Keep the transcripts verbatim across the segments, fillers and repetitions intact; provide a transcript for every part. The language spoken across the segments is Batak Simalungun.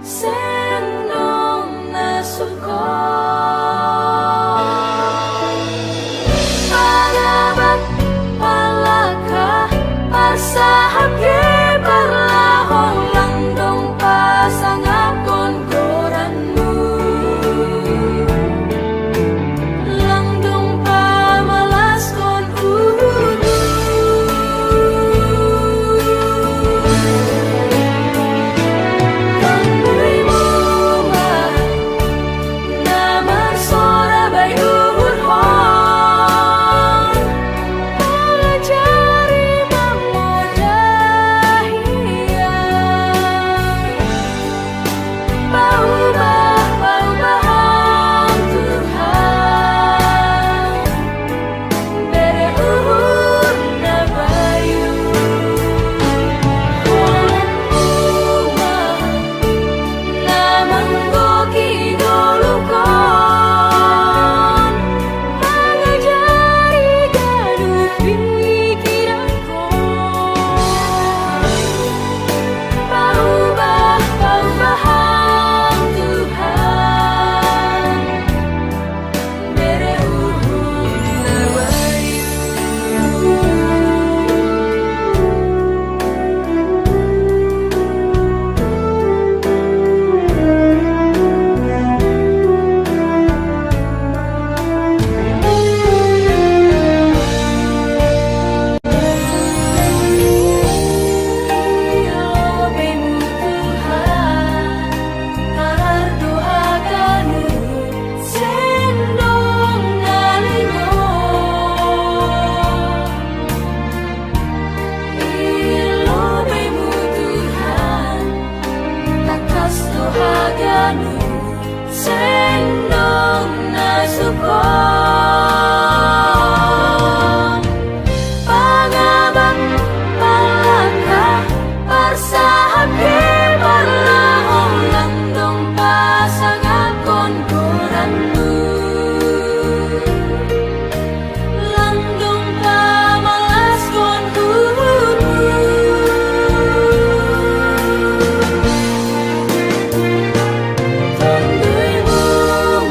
Sendong na sukon. Palabat, palaka, parsahap ke parlahon, langdong pasangapkon goranmu. Langdong pamalaskon uhurmu. Tonduymu ma na marsoara bai uhurhon. Palajari mamodah Ia. Paubah, paubah Ho Tuhan. Bere uhur na bayu. Holan uma na manggohi ngolukon, mangajari ganuh pikiranku. Paubah, paubah Ho Tuhan. Tardoa ganuh sendong na lengon. I lobeimu Tuhan, takas do haganuh sendong na sukon. Pangabat, palangkah, parsahap ke parlahon, langdong pasangapkon goranmu. Langdong pamalaskon uhurmu. Tonduymu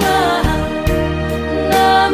ma na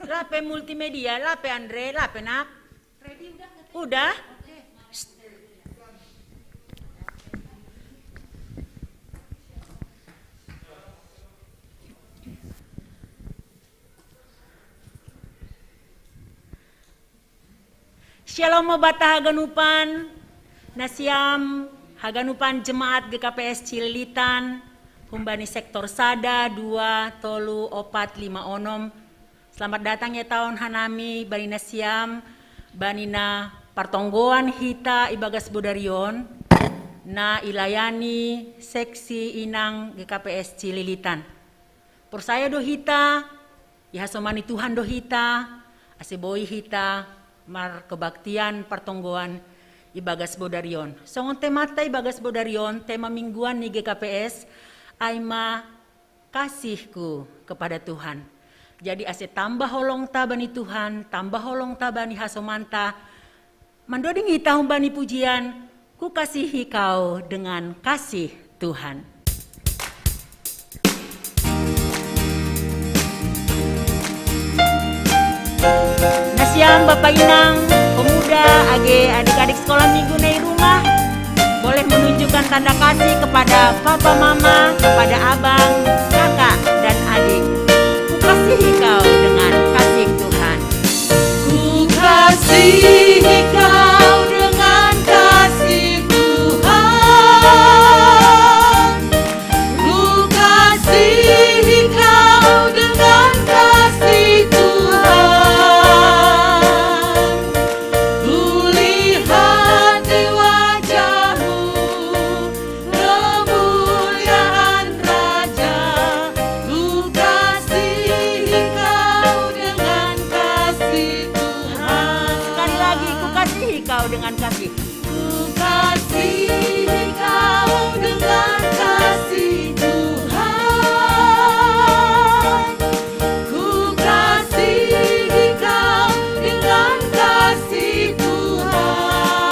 Lape multimedia, lape Andre, lape nak? Udah? Shalom mo bata haganupan, na siam haganupan jemaat G K P S Cililitan, humbani sektor sada, dua, tolu, opat, lima, onom. Selamat datang ya taon hanami bani na siam, bani na partonggoan hita ibagas bodarion, na ilayani seksi inang G K P S Cililitan. Porsaya do hita, ihasomani Tuhan do hita, ase boi hita markebaktian partonggoan ibagas bodarion. Songon temata ibagas bodarion, tema mingguan ni G K P S, ai ma kasihku kepada Tuhan. Jadi ase tambah holongta bani Tuhan, tambah holongta bani hasomanta, mandoding hita humbani pujian, Kukasihi Kau dengan Kasih Tuhan. Na siam bapa inang, pemuda, age adik-adik sekolah minggu na i rumah, boleh menunjukkan tanda kasih kepada papa mama, kepada abang, kakak, dan adik. Kukasihi Kau dengan Kasih Tuhan. Ku kasihi kau dengan kasih Tuhan. Ku kasihi kau dengan kasih Tuhan. Ku lihat di wajahmu kemuliaan Raja. Ku kasihi kau dengan kasih Tuhan. Sekali lagi, ku kasihi kau dengan kasih. Ku kasihi kau dengan kasih Tuhan. Ku kasihi kau dengan kasih Tuhan.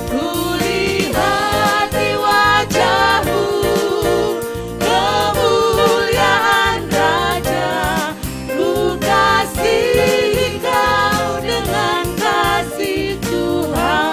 Ku lihat di wajahmu kemuliaan Raja. Ku kasihi kau dengan kasih Tuhan.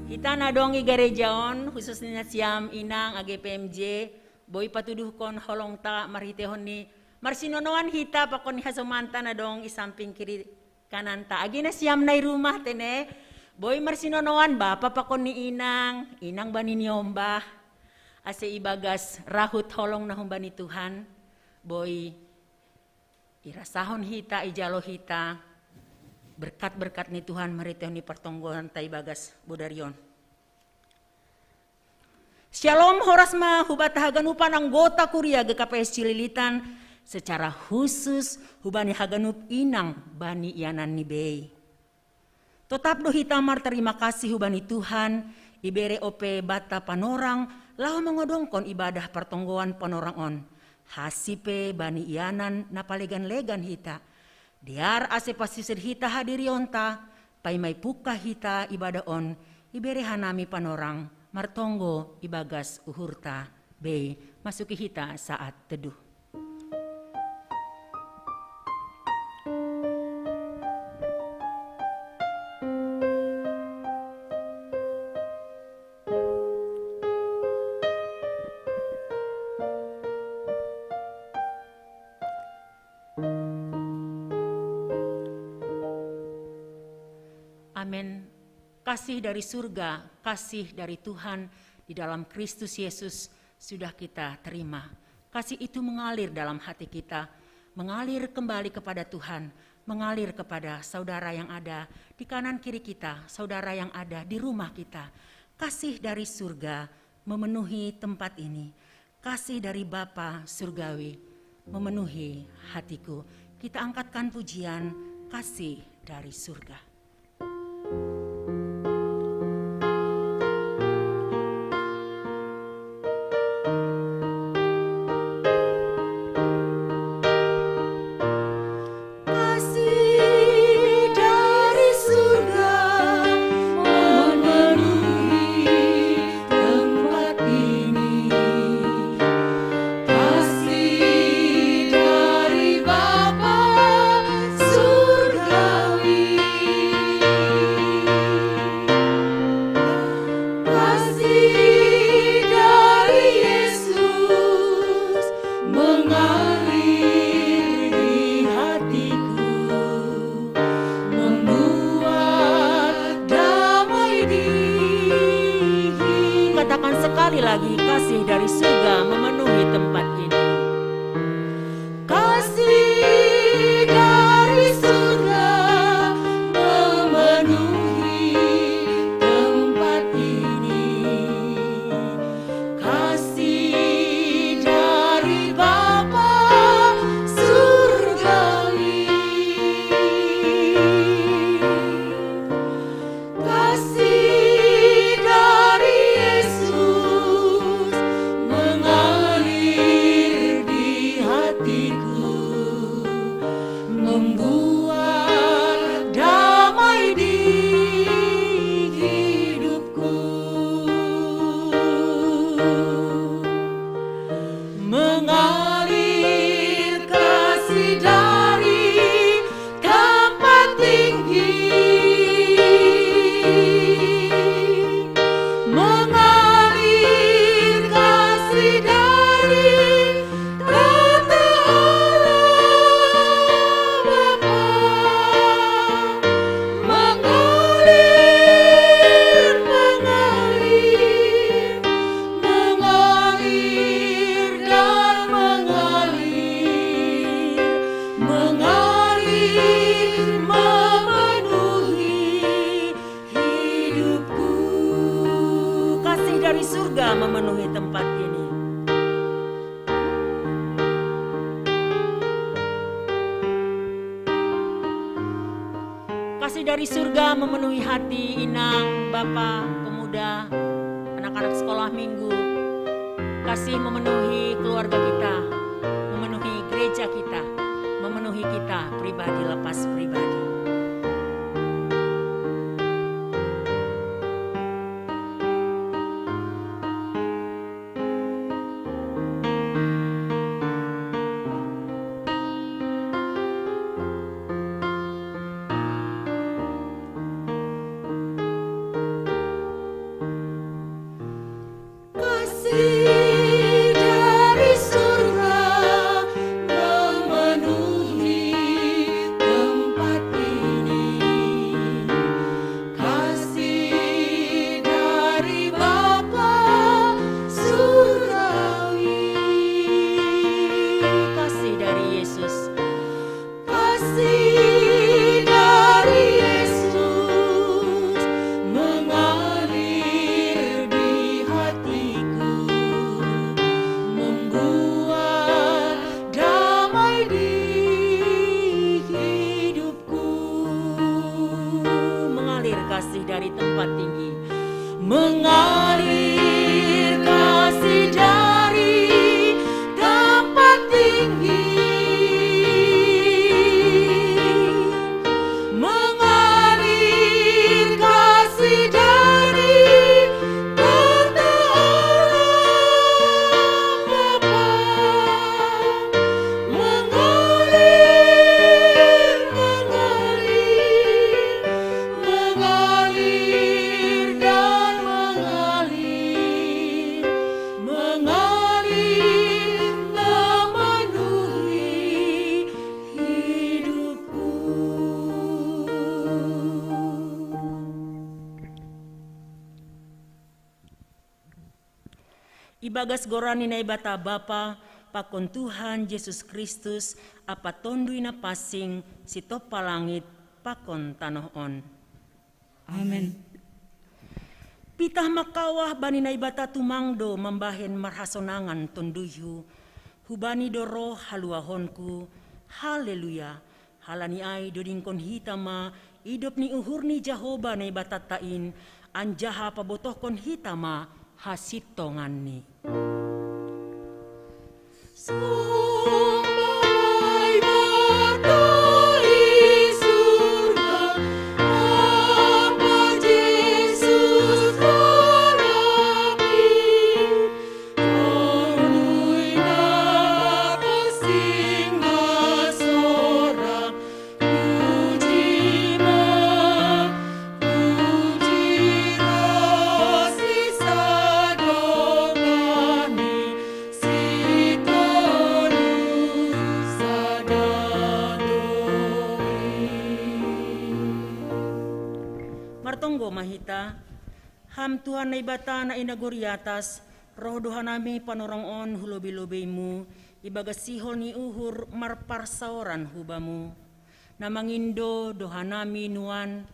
Hita na adong i gareja on, khususnya siam inang age P M J, boi patuduhkon holongta marhiteihon ni marsinonoan hita pakon ni hasomanta na adong i samping kiri kananta. Age na siam na i rumah tene, boi marsinonoan bapa pakon ni inang, inang bani niombah. Ase ibagas rahut holong na humbani Tuhan, boi irasahon hita, ijalo hita berkat-berkat ni Tuhan marhiteihon ni partonggoanta ibagas bodarion. Shalom, horas ma hubata haganupan anggota kuria G K P S Cililitan, secara khusus hubani haganup inang bani ianan ni bei. Totap do hita martarima kasih hubani Tuhan, ibere ope banta panorang, laho mangodongkon ibadah partonggoan panorang on. Hasi pe bani ianan na palegan-legan hita. Dear ase pasisir hita hadirionta, paima ipungka hita ibadah on, ibere hanami panorang, martonggo ibagas uhurta, bei masuki hita saat teduh. Amen. Kasih dari surga, kasih dari Tuhan di dalam Kristus Yesus sudah kita terima. Kasih itu mengalir dalam hati kita, mengalir kembali kepada Tuhan, mengalir kepada saudara yang ada di kanan kiri kita, saudara yang ada di rumah kita. Kasih dari surga memenuhi tempat ini. Kasih dari Bapa surgawi memenuhi hatiku. Kita angkatkan pujian kasih dari surga. Kasih dari surga memenuhi tempat ini. Kasih dari surga memenuhi tempat ini. Kasih dari surga memenuhi tempat ini. Kasih dari Bapa surgawi. Kasih dari Yesus mengalir di hatiku, membuat damai di hidupku. Mengalir kasih dari tempat tinggi, mengalir kasih dari tata Allah Bapa, mengalir, mengalir, mengalir dan mengalir, mengalir, memenuhi hidupku. Kasih dari surga memenuhi tempat ini. Kasih dari surga memenuhi hati inang, bapa, pemuda, anak-anak sekolah minggu. Kasih memenuhi keluarga kita, memenuhi gereja kita, memenuhi kita pribadi lepas pribadi. Kasih dari surga memenuhi tempat ini. Kasih dari Bapa surgawi. Kasih dari Yesus. Kasih dari Yesus mengalir di hatiku, membuat damai di hidupku. Mengalir kasih dari tempat tinggi, mengalir kasih dari tempat tinggi, mengalir kasih dari tata Allah Bapa, mengalir, mengalir, mengalir dan mengalir, mengalir memenuhi hidupku. Ibagas goran ni Naibata Bapa, pakon Tuhan Yesus Kristus, Ampa Tonduy Napasing, sitopa langit pakon tanoh on. Amen. Pitah ma kawah bani Naibata tumang do mambahen marhasonangan tonduyhu, hubani do roh haluahonku. Haleluya. Halani ai dodingkon hita ma idop ni uhur ni Jahowa Naibatanta in, anjaha pabotohkon hita ma hasintonganni. Martonggo ma hita. Ham Tuhan Naibata na i nagori atas, Roh dohanami panorong on hu lobei-lobeimu, ibagas sihol ni uhur marparsaoran hu bamu. Na mangindo dohanami nuan,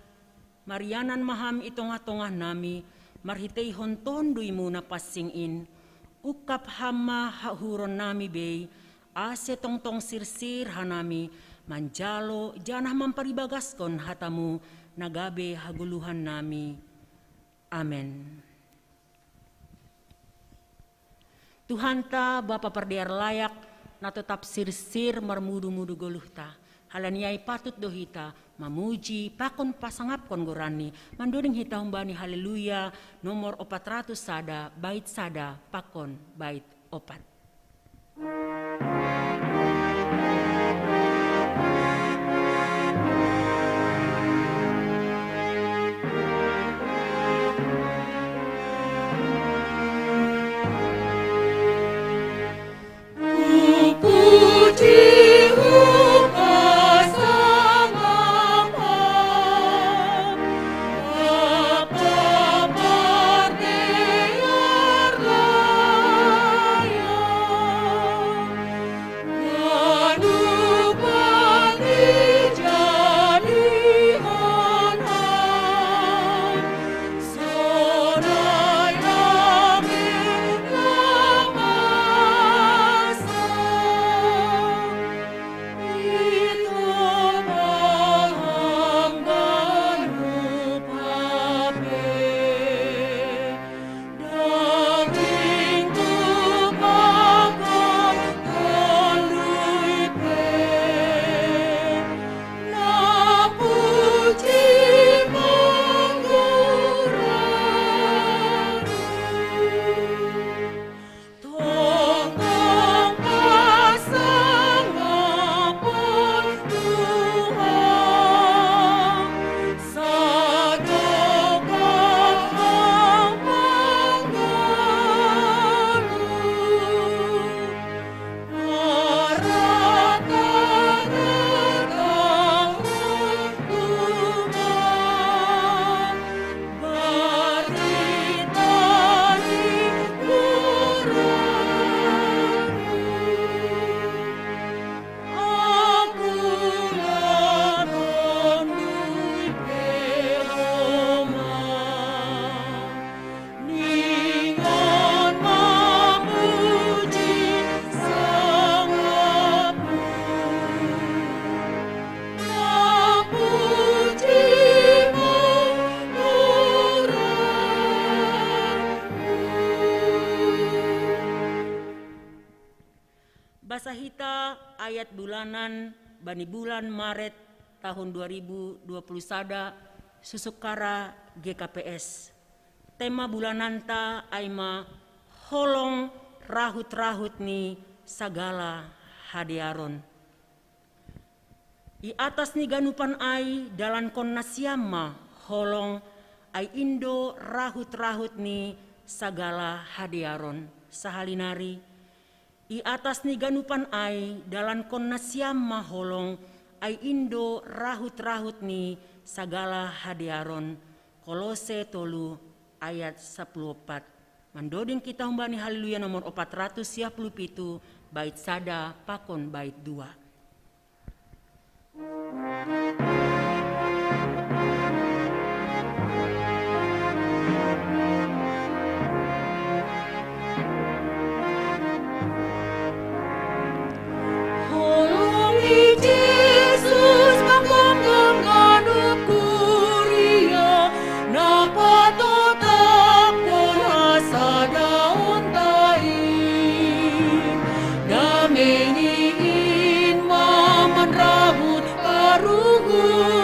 marianan ma ham i tongah-tongah nami, marhiteihon Tonduimu na pansing in, ungkap ham ma hauhuron nami bei, ase tongtong sirsir hanami, manjalo janah mamparibagaskon hatamu, na gabe hagoluhan nami. Amen. Tuhanta, Bapa pardear layak, na totap sirsir marmudu-mudu goluhta. Halani ai patut do hita mamuji pakon pasangapkon goranni, mandoding hita humbani Haleluya nomor opat ratus sada, bait sada pakon bait opat. Basa hita ayat bulanan bani bulan Maret tahun dua ribu dua puluh sada, Susukara G K P S. Tema bulananta ai ma holong rahut-rahut ni sagala hadearon. I atas ni ganupan ai dalankon nasiam ma holong, ai indo rahut-rahut ni sagala hadearon. Sahali nari, i atas ni ganupan ai dalankon nasiam ma holong, ai indo rahut-rahut ni sagala hadearon. Kolose tolu ayat sapuluh opat. Mandoding kita humbani Haleluya nomor opat ratus sia puluh pitu, bait sada pakon bait dua. Holong i Jesus manggamgam ganup kuria, na patotapkon hasadaonta i. Dame ni in ma manrahut paruhur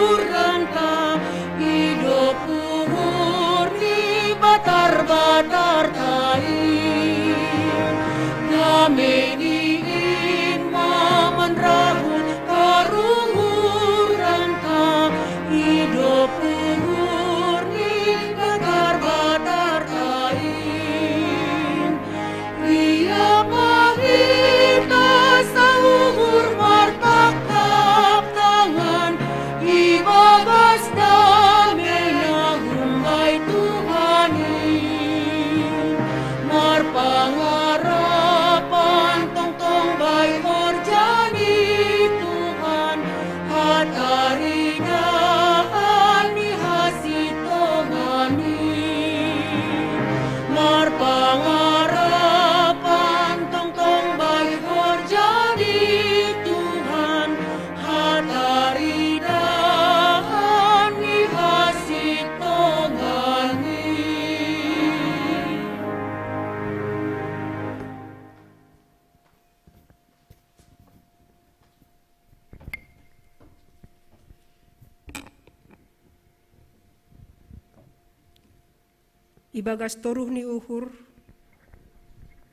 Ibagas toruh ni uhur,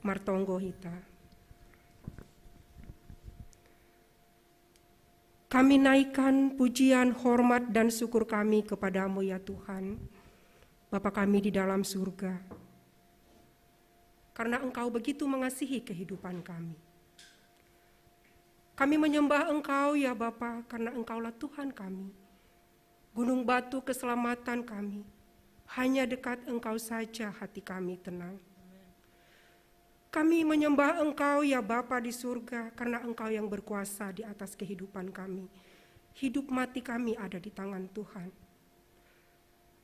martonggo hita. Kami naikkan pujian, hormat, dan syukur kami kepada-Mu, ya Tuhan, Bapa kami di dalam surga, karena Engkau begitu mengasihi kehidupan kami. Kami menyembah Engkau, ya Bapa, karena Engkaulah Tuhan kami, gunung batu keselamatan kami. Hanya dekat Engkau saja hati kami tenang. Kami menyembah Engkau, ya Bapa di surga, karena Engkau yang berkuasa di atas kehidupan kami. Hidup mati kami ada di tangan Tuhan.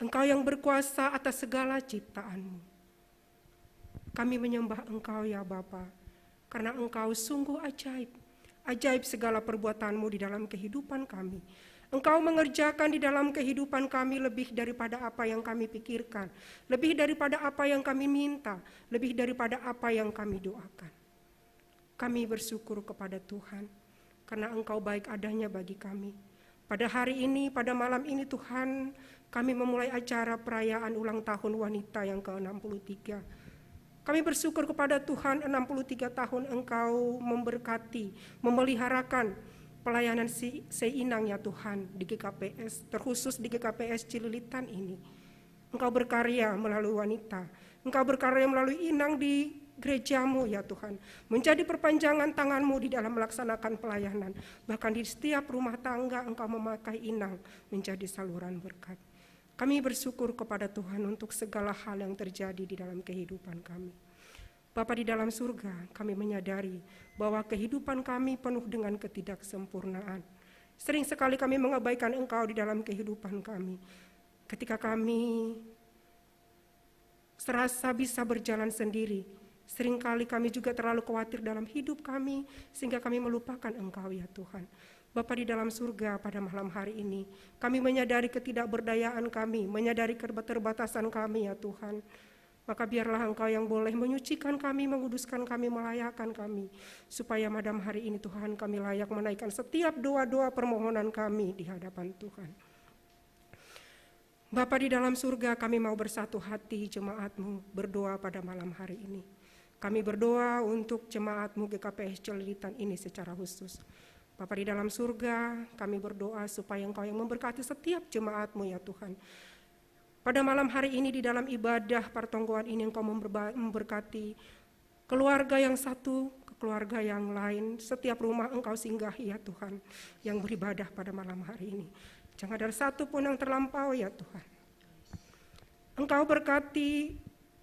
Engkau yang berkuasa atas segala ciptaan-Mu. Kami menyembah Engkau, ya Bapa, karena Engkau sungguh ajaib. Ajaib segala perbuatan-Mu di dalam kehidupan kami. Engkau mengerjakan di dalam kehidupan kami lebih daripada apa yang kami pikirkan, lebih daripada apa yang kami minta, lebih daripada apa yang kami doakan. Kami bersyukur kepada Tuhan, karena Engkau baik adanya bagi kami. Pada hari ini, pada malam ini, Tuhan, kami memulai acara perayaan ulang tahun wanita yang ke enam puluh tiga. Kami bersyukur kepada Tuhan, enam puluh tiga tahun Engkau memberkati, memeliharakan pelayanan si Seinang, ya Tuhan, di G K P S, terkhusus di G K P S Cililitan ini. Engkau berkarya melalui wanita. Engkau berkarya melalui inang di gereja-Mu, ya Tuhan. Menjadi perpanjangan tangan-Mu di dalam melaksanakan pelayanan. Bahkan di setiap rumah tangga Engkau memakai inang menjadi saluran berkat. Kami bersyukur kepada Tuhan untuk segala hal yang terjadi di dalam kehidupan kami. Bapa di dalam surga, kami menyadari bahwa kehidupan kami penuh dengan ketidaksempurnaan. Sering sekali kami mengabaikan Engkau di dalam kehidupan kami. Ketika kami serasa bisa berjalan sendiri, seringkali kami juga terlalu khawatir dalam hidup kami, sehingga kami melupakan Engkau, ya Tuhan. Bapa di dalam surga, pada malam hari ini, kami menyadari ketidakberdayaan kami, menyadari keterbatasan kami, ya Tuhan. Maka biarlah Engkau yang boleh menyucikan kami, menguduskan kami, melayakkan kami, supaya malam hari ini, Tuhan, kami layak menaikkan setiap doa-doa permohonan kami di hadapan Tuhan. Bapa di dalam surga, kami mau bersatu hati jemaat-Mu berdoa pada malam hari ini. Kami berdoa untuk jemaat-Mu G K P S Cililitan ini secara khusus. Bapa di dalam surga, kami berdoa supaya Engkau yang memberkati setiap jemaat-Mu, ya Tuhan. Pada malam hari ini, di dalam ibadah pertonggoan ini, Engkau memberba-, memberkati keluarga yang satu ke keluarga yang lain, setiap rumah Engkau singgahi, ya Tuhan, yang beribadah pada malam hari ini. Jangan ada satu pun yang terlampau, ya Tuhan. Engkau berkati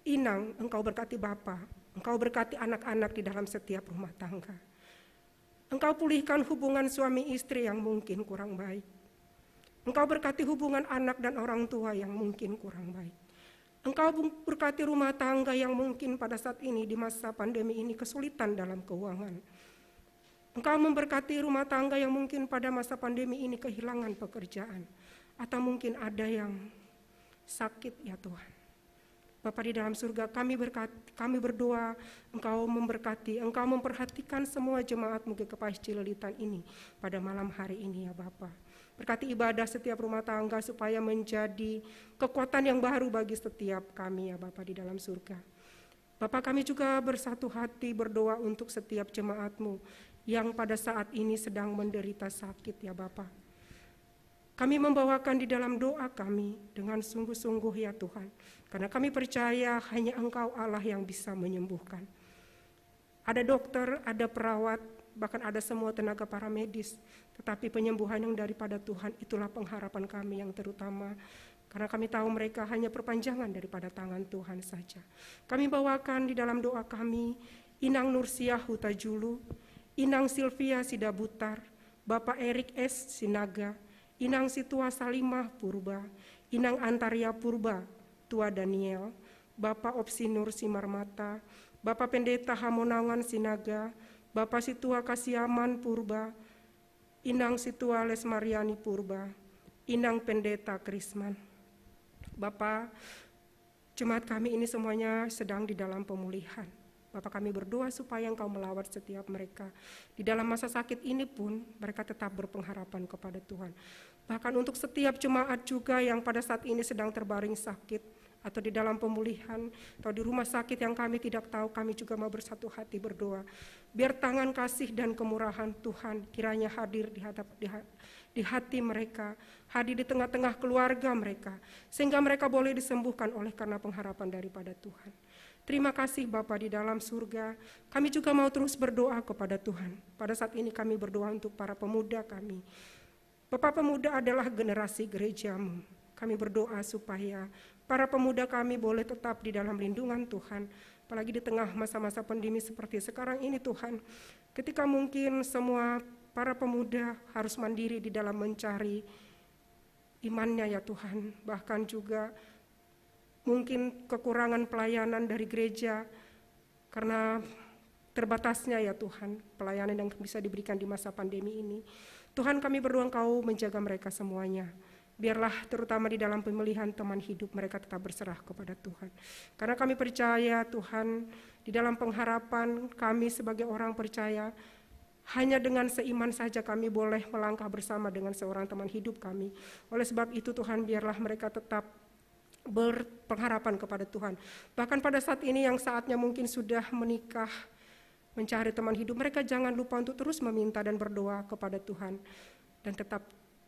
inang, Engkau berkati bapa, Engkau berkati anak-anak di dalam setiap rumah tangga. Engkau pulihkan hubungan suami istri yang mungkin kurang baik. Engkau berkati hubungan anak dan orang tua yang mungkin kurang baik. Engkau bung-, berkati rumah tangga yang mungkin pada saat ini, di masa pandemi ini, kesulitan dalam keuangan. Engkau memberkati rumah tangga yang mungkin pada masa pandemi ini kehilangan pekerjaan. Atau mungkin ada yang sakit, ya Tuhan. Bapa di dalam surga, kami berkat-, kami berdoa, Engkau memberkati, Engkau memperhatikan semua jemaat-Mu G K P S Cililitan ini pada malam hari ini, ya Bapa. Berkati ibadah setiap rumah tangga supaya menjadi kekuatan yang baru bagi setiap kami, ya Bapa di dalam surga. Bapa, kami juga bersatu hati berdoa untuk setiap jemaat-Mu yang pada saat ini sedang menderita sakit, ya Bapa. Kami membawakan di dalam doa kami dengan sungguh-sungguh, ya Tuhan, karena kami percaya hanya Engkau Allah yang bisa menyembuhkan. Ada dokter, ada perawat, bahkan ada semua tenaga paramedis. Tetapi penyembuhan yang daripada Tuhan, itulah pengharapan kami yang terutama. Karena kami tahu mereka hanya perpanjangan daripada tangan Tuhan saja. Kami bawakan di dalam doa kami, Inang Nursiah Hutajulu, Inang Silvia Sidabutar, Bapak Erik S Sinaga, Inang Situa Salimah Purba, Inang Antaria Purba, Tua Daniel, Bapak Opsinur Simarmata, Bapak Pendeta Hamonangan Sinaga, Bapak Situa Kasiaman Purba, Inang Situa Lesmariani Purba, Inang Pendeta Krisman. Bapak, jemaat kami ini semuanya sedang di dalam pemulihan. Bapak, kami berdoa supaya Engkau melawat setiap mereka. Di dalam masa sakit ini pun mereka tetap berpengharapan kepada Tuhan. Bahkan untuk setiap jemaat juga yang pada saat ini sedang terbaring sakit, atau di dalam pemulihan, atau di rumah sakit yang kami tidak tahu, kami juga mau bersatu hati berdoa. Biar tangan kasih dan kemurahan Tuhan kiranya hadir di, hadap, di, ha- di hati mereka, hadir di tengah-tengah keluarga mereka, sehingga mereka boleh disembuhkan oleh karena pengharapan daripada Tuhan. Terima kasih Bapa di dalam surga. Kami juga mau terus berdoa kepada Tuhan. Pada saat ini kami berdoa untuk para pemuda kami. Bapak, pemuda adalah generasi gerejamu. Kami berdoa supaya para pemuda kami boleh tetap di dalam lindungan Tuhan, apalagi di tengah masa-masa pandemi seperti sekarang ini Tuhan. Ketika mungkin semua para pemuda harus mandiri di dalam mencari imannya ya Tuhan, bahkan juga mungkin kekurangan pelayanan dari gereja karena terbatasnya ya Tuhan pelayanan yang bisa diberikan di masa pandemi ini. Tuhan, kami berdoa Engkau menjaga mereka semuanya. Biarlah terutama di dalam pemilihan teman hidup mereka tetap berserah kepada Tuhan. Karena kami percaya Tuhan, di dalam pengharapan kami sebagai orang percaya, hanya dengan seiman saja kami boleh melangkah bersama dengan seorang teman hidup kami. Oleh sebab itu Tuhan, biarlah mereka tetap berpengharapan kepada Tuhan. Bahkan pada saat ini yang saatnya mungkin sudah menikah, mencari teman hidup, mereka jangan lupa untuk terus meminta dan berdoa kepada Tuhan dan tetap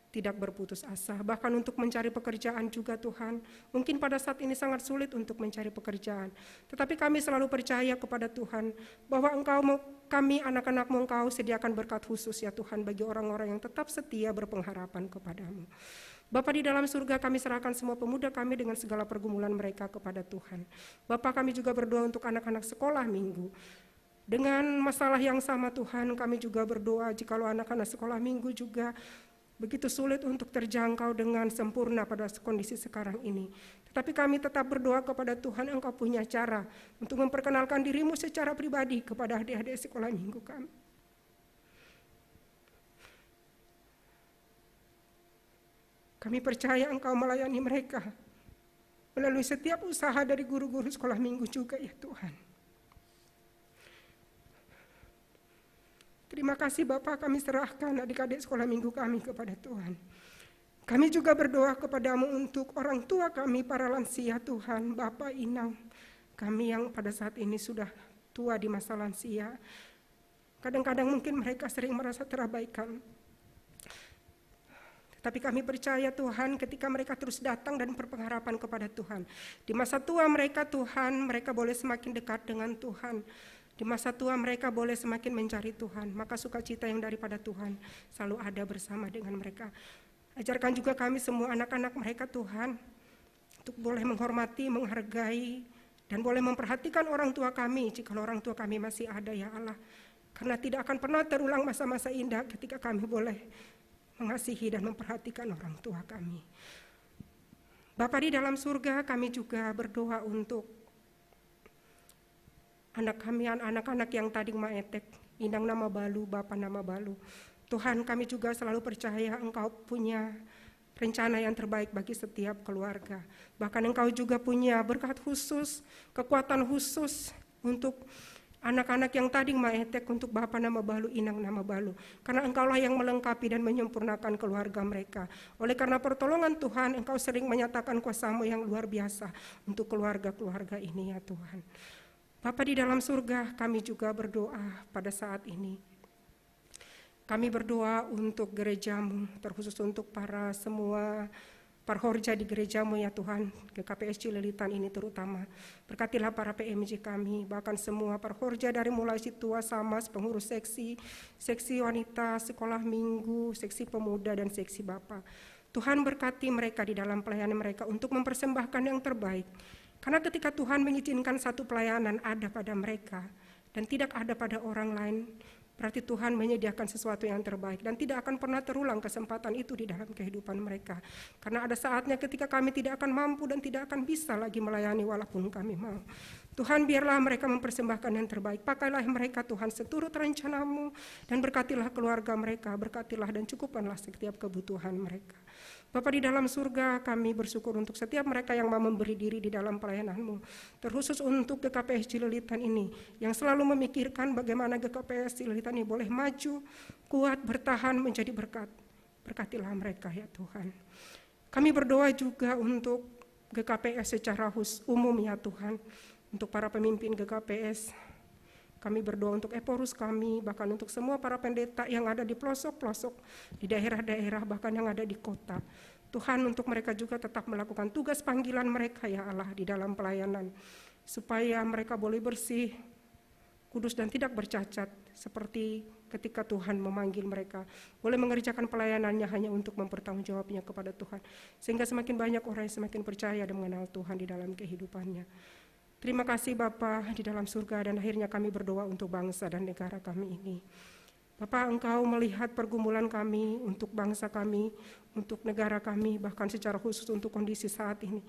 tidak berputus asa. Bahkan untuk mencari pekerjaan juga Tuhan, mungkin pada saat ini sangat sulit untuk mencari pekerjaan. Tetapi kami selalu percaya kepada Tuhan bahwa Engkau mau, kami anak-anak-Mu Engkau sediakan berkat khusus ya Tuhan bagi orang-orang yang tetap setia berpengharapan kepada-Mu. Bapa di dalam surga, kami serahkan semua pemuda kami dengan segala pergumulan mereka kepada Tuhan. Bapa, kami juga berdoa untuk anak-anak sekolah minggu. Dengan masalah yang sama Tuhan, kami juga berdoa jikalau anak-anak sekolah minggu juga begitu sulit untuk terjangkau dengan sempurna pada kondisi sekarang ini. Tetapi kami tetap berdoa kepada Tuhan, Engkau punya cara untuk memperkenalkan dirimu secara pribadi kepada adik-adik sekolah minggu kami. Kami percaya Engkau melayani mereka melalui setiap usaha dari guru-guru sekolah minggu juga ya Tuhan. Terima kasih Bapa, kami serahkan adik-adik sekolah minggu kami kepada Tuhan. Kami juga berdoa kepada-Mu untuk orang tua kami, para lansia Tuhan, Bapa, Inang kami yang pada saat ini sudah tua di masa lansia. Kadang-kadang mungkin mereka sering merasa terabaikan. Tetapi kami percaya Tuhan, ketika mereka terus datang dan berpengharapan kepada Tuhan, di masa tua mereka Tuhan, mereka boleh semakin dekat dengan Tuhan. Di masa tua mereka boleh semakin mencari Tuhan, maka sukacita yang daripada Tuhan selalu ada bersama dengan mereka. Ajarkan juga kami semua anak-anak mereka Tuhan, untuk boleh menghormati, menghargai, dan boleh memperhatikan orang tua kami jika orang tua kami masih ada ya Allah. Karena tidak akan pernah terulang masa-masa indah ketika kami boleh mengasihi dan memperhatikan orang tua kami. Bapa di dalam surga, kami juga berdoa untuk anak kami, anak-anak yang tading maetek, Inang na mabalu, Bapa na mabalu. Tuhan, kami juga selalu percaya Engkau punya rencana yang terbaik bagi setiap keluarga. Bahkan Engkau juga punya berkat khusus, kekuatan khusus untuk anak-anak yang tading maetek, untuk Bapa na mabalu, Inang na mabalu. Karena Engkaulah yang melengkapi dan menyempurnakan keluarga mereka. Oleh karena pertolongan Tuhan, Engkau sering menyatakan kuasa-Mu yang luar biasa untuk keluarga-keluarga ini ya Tuhan. Bapa di dalam surga, kami juga berdoa pada saat ini. Kami berdoa untuk gereja-Mu, terkhusus untuk para semua parhorja di gereja-Mu ya Tuhan, G K P S Cililitan ini terutama. Berkatilah para P M J kami, bahkan semua parhorja dari mulai situa, samas, pengurus seksi, seksi wanita, sekolah minggu, seksi pemuda, dan seksi Bapa. Tuhan, berkati mereka di dalam pelayanan mereka untuk mempersembahkan yang terbaik. Karena ketika Tuhan mengizinkan satu pelayanan ada pada mereka dan tidak ada pada orang lain, berarti Tuhan menyediakan sesuatu yang terbaik dan tidak akan pernah terulang kesempatan itu di dalam kehidupan mereka. Karena ada saatnya ketika kami tidak akan mampu dan tidak akan bisa lagi melayani walaupun kami mau. Tuhan, biarlah mereka mempersembahkan yang terbaik. Pakailah mereka, Tuhan, seturut rencana-Mu dan berkatilah keluarga mereka, berkatilah dan cukupkanlah setiap kebutuhan mereka. Bapa di dalam surga, kami bersyukur untuk setiap mereka yang mau memberi diri di dalam pelayanan-Mu. Terkhusus untuk G K P S Cililitan ini, yang selalu memikirkan bagaimana G K P S Cililitan ini boleh maju, kuat, bertahan, menjadi berkat. Berkatilah mereka ya Tuhan. Kami berdoa juga untuk G K P S secara khusus umum ya Tuhan, untuk para pemimpin G K P S. Kami berdoa untuk ephorus kami, bahkan untuk semua para pendeta yang ada di pelosok-pelosok, di daerah-daerah, bahkan yang ada di kota. Tuhan, untuk mereka juga tetap melakukan tugas panggilan mereka ya Allah di dalam pelayanan, supaya mereka boleh bersih, kudus dan tidak bercacat, seperti ketika Tuhan memanggil mereka, boleh mengerjakan pelayanannya hanya untuk mempertanggungjawabnya kepada Tuhan, sehingga semakin banyak orang yang semakin percaya dan mengenal Tuhan di dalam kehidupannya. Terima kasih Bapa di dalam surga, dan akhirnya kami berdoa untuk bangsa dan negara kami ini. Bapa, Engkau melihat pergumulan kami, untuk bangsa kami, untuk negara kami, bahkan secara khusus untuk kondisi saat ini.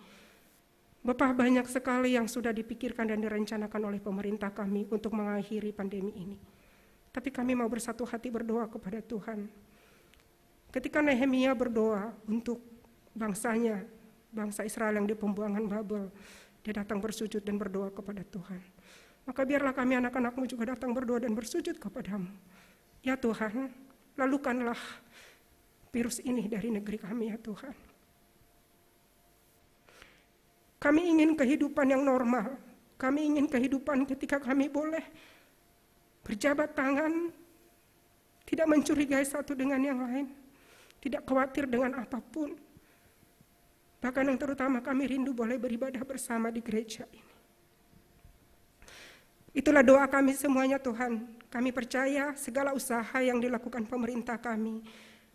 Bapa, banyak sekali yang sudah dipikirkan dan direncanakan oleh pemerintah kami untuk mengakhiri pandemi ini. Tapi kami mau bersatu hati berdoa kepada Tuhan. Ketika Nehemia berdoa untuk bangsanya, bangsa Israel yang di pembuangan Babel, dia datang bersujud dan berdoa kepada Tuhan. Maka biarlah kami anak-anakmu juga datang berdoa dan bersujud kepada-Mu. Ya Tuhan, lalukanlah virus ini dari negeri kami ya Tuhan. Kami ingin kehidupan yang normal. Kami ingin kehidupan ketika kami boleh berjabat tangan, tidak mencurigai satu dengan yang lain, tidak khawatir dengan apapun. Bahkan yang terutama, kami rindu boleh beribadah bersama di gereja ini. Itulah doa kami semuanya Tuhan. Kami percaya segala usaha yang dilakukan pemerintah kami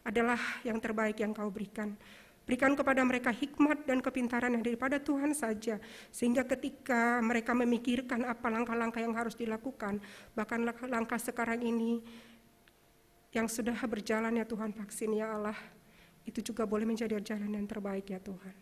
adalah yang terbaik yang Kau berikan. Berikan kepada mereka hikmat dan kepintaran yang daripada Tuhan saja, sehingga ketika mereka memikirkan apa langkah-langkah yang harus dilakukan, bahkan langkah sekarang ini yang sudah berjalan ya Tuhan, vaksin ya Allah, itu juga boleh menjadi jalan yang terbaik ya Tuhan.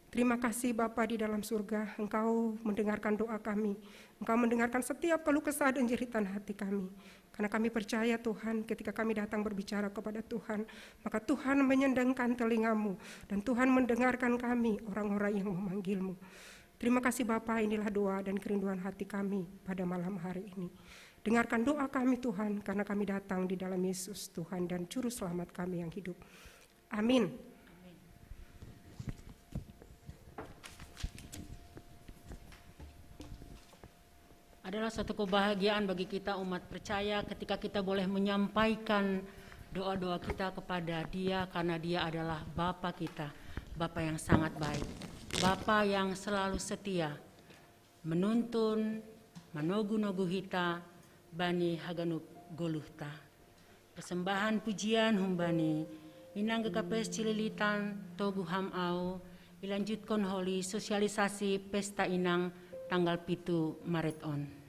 Terima kasih Bapa di dalam surga, Engkau mendengarkan doa kami. Engkau mendengarkan setiap keluh kesah dan jeritan hati kami. Karena kami percaya Tuhan, ketika kami datang berbicara kepada Tuhan, maka Tuhan menyendangkan telingamu dan Tuhan mendengarkan kami, orang-orang yang memanggilmu. Terima kasih Bapa, inilah doa dan kerinduan hati kami pada malam hari ini. Dengarkan doa kami Tuhan, karena kami datang di dalam Yesus Tuhan dan Juru Selamat kami yang hidup. Amin. Adalah suatu kebahagiaan bagi kita umat percaya ketika kita boleh menyampaikan doa-doa kita kepada Dia, karena Dia adalah Bapa kita, Bapa yang sangat baik, Bapa yang selalu setia, menuntun, manogu-nogu hita bani haganup goluhta. Persembahan pujian humbani Inang G K P S Cililitan, Togu Ham Au, ilanjutkan holi sosialisasi Pesta Inang tanggal pitu Maret on.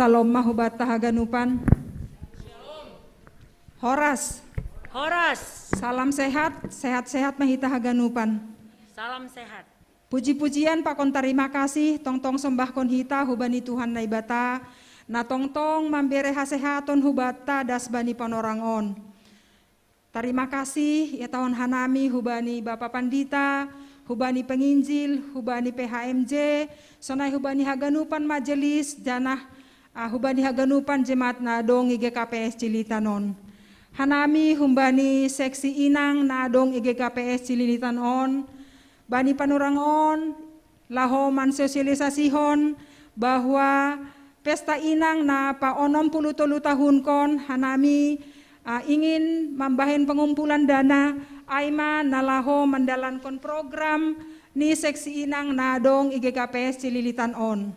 Salom ma hubatta haganupan. Horas. Horas. Salam sehat, sehat-sehat ma hita haganupan. Salam sehat. Puji-pujian pakon tarima kasih tongtong sombahkon hita hubani Tuhan Naibata, na tongtong mambere hasehaton hubatta das bani panorang on. Tarima kasih ihatahon hanami hubani Bapa Pandita, hubani penginjil, hubani P H M J, sonai hubani haganupan majelis, janah ah, hubani haganupan jemaat na adong i G K P S Cililitan on. Hanami humbani seksi inang na adong i G K P S Cililitan on, bani panorang on, laho mansosialisasihon bahwa pesta inang na paonom puluh tolu tahunkon, hanami ah, ingin mambahen pengumpulan dana, ai ma na laho mandalankon program ni seksi inang na adong i G K P S Cililitan on.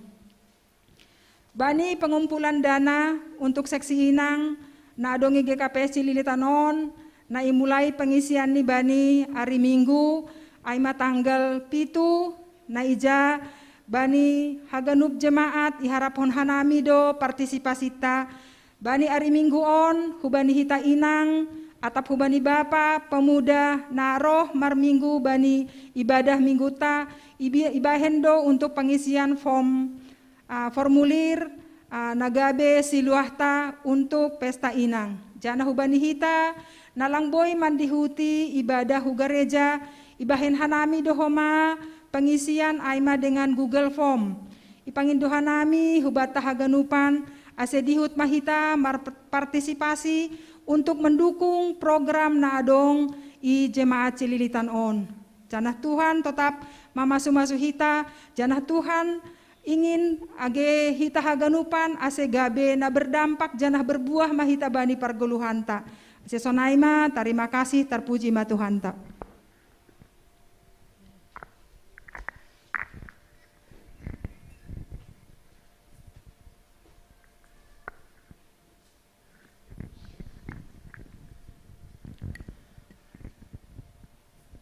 Bani pengumpulan dana untuk seksi inang na adong i G K P S Cililitan on, na imulai pengisianni bani ari Minggu, ai ma tanggal pitu, na ija bani haganup jemaat iharaphon hanami do partisipasinta bani ari Minggu on, hubani hita inang, atap hubani bapa, pemuda, na roh marminggu bani ibadah Mingguta, ibi-, ibahen do untuk pengisian form, ah, formulir, ah, na gabe siluahta untuk pesta inang. Janah hubani hita, na lang boi mandihuti ibadah hu gareja, ibahen hanami do homa pengisian ai ma dengan Google Form. Ipangindo hanami hubatta haganupan, ase dihut ma hita marpartisipasi untuk mendukung program na adong i jemaat Cililitan on. Janah Tuhan totap mamasu-masu hita, janah Tuhan ingin age hita haganupan ase gabe na berdampak janah berbuah ma hita bani pargoluhanta. Ase sonai ma, tarima kasih, tarpuji ma Tuhanta.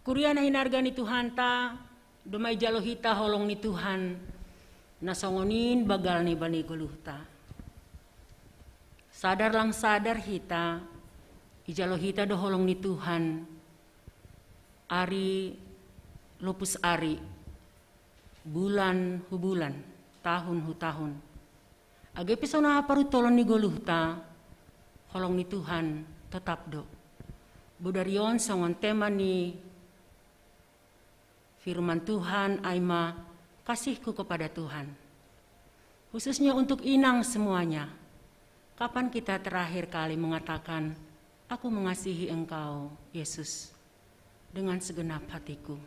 Kuria na hinarga ni Tuhanta, domma ijalo hita holong ni Tuhan, na songon in bagalni bani goluhta. Sadar lang sadar hita, ijalo hita do holong ni Tuhan, ari lopus ari, bulan hu bulan, tahun hu tahun. Age pe songon aha parutolon ni goluhta, holong ni Tuhan totap do. Bodari on songon tema ni firman Tuhan, ai ma kasihku kepada Tuhan. Khususnya untuk inang semuanya. Kapan kita terakhir kali mengatakan, "Aku mengasihi Engkau, Yesus, dengan segenap hatiku"?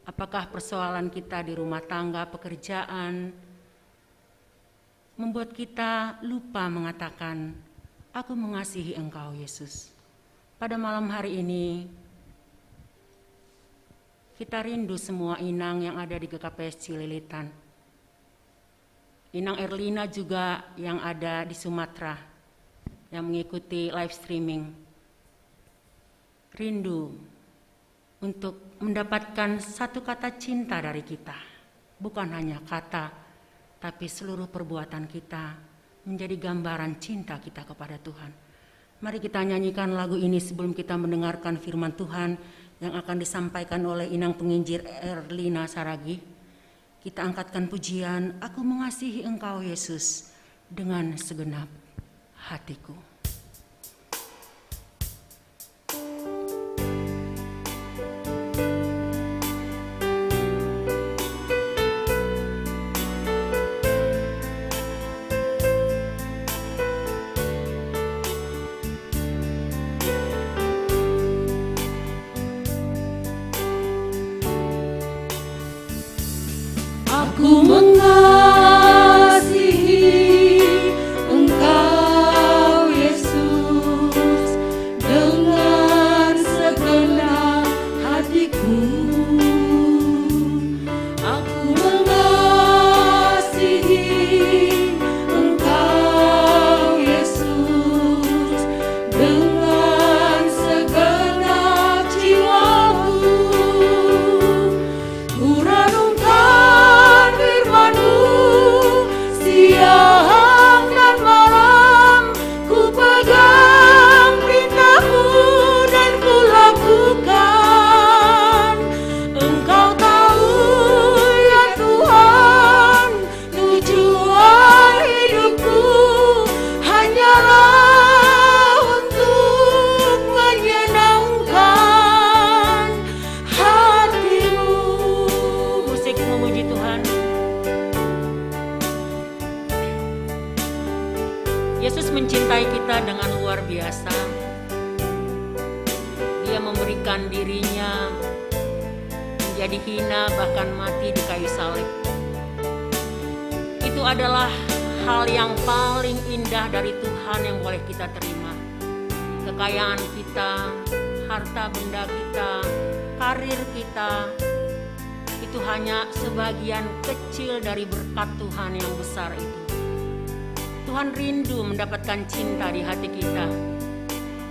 Apakah persoalan kita di rumah tangga, pekerjaan, membuat kita lupa mengatakan, "Aku mengasihi Engkau, Yesus"? Pada malam hari ini, kita rindu semua inang yang ada di G K P S Cililitan. Inang Erlina juga yang ada di Sumatera, yang mengikuti live streaming. Rindu untuk mendapatkan satu kata cinta dari kita. Bukan hanya kata, tapi seluruh perbuatan kita menjadi gambaran cinta kita kepada Tuhan. Mari kita nyanyikan lagu ini sebelum kita mendengarkan firman Tuhan yang akan disampaikan oleh Inang Penginjil Erlina Saragih. Kita angkatkan pujian, "Aku mengasihi Engkau, Yesus, dengan segenap hatiku." Aku mengasihi Engkau, Yesus mencintai kita dengan luar biasa. Dia memberikan dirinya menjadi hina, bahkan mati di kayu salib. Itu adalah hal yang paling indah dari Tuhan yang boleh kita terima. Kekayaan kita, harta benda kita, karir kita, itu hanya sebagian kecil dari berkat Tuhan yang besar itu. Tuhan rindu mendapatkan cinta di hati kita.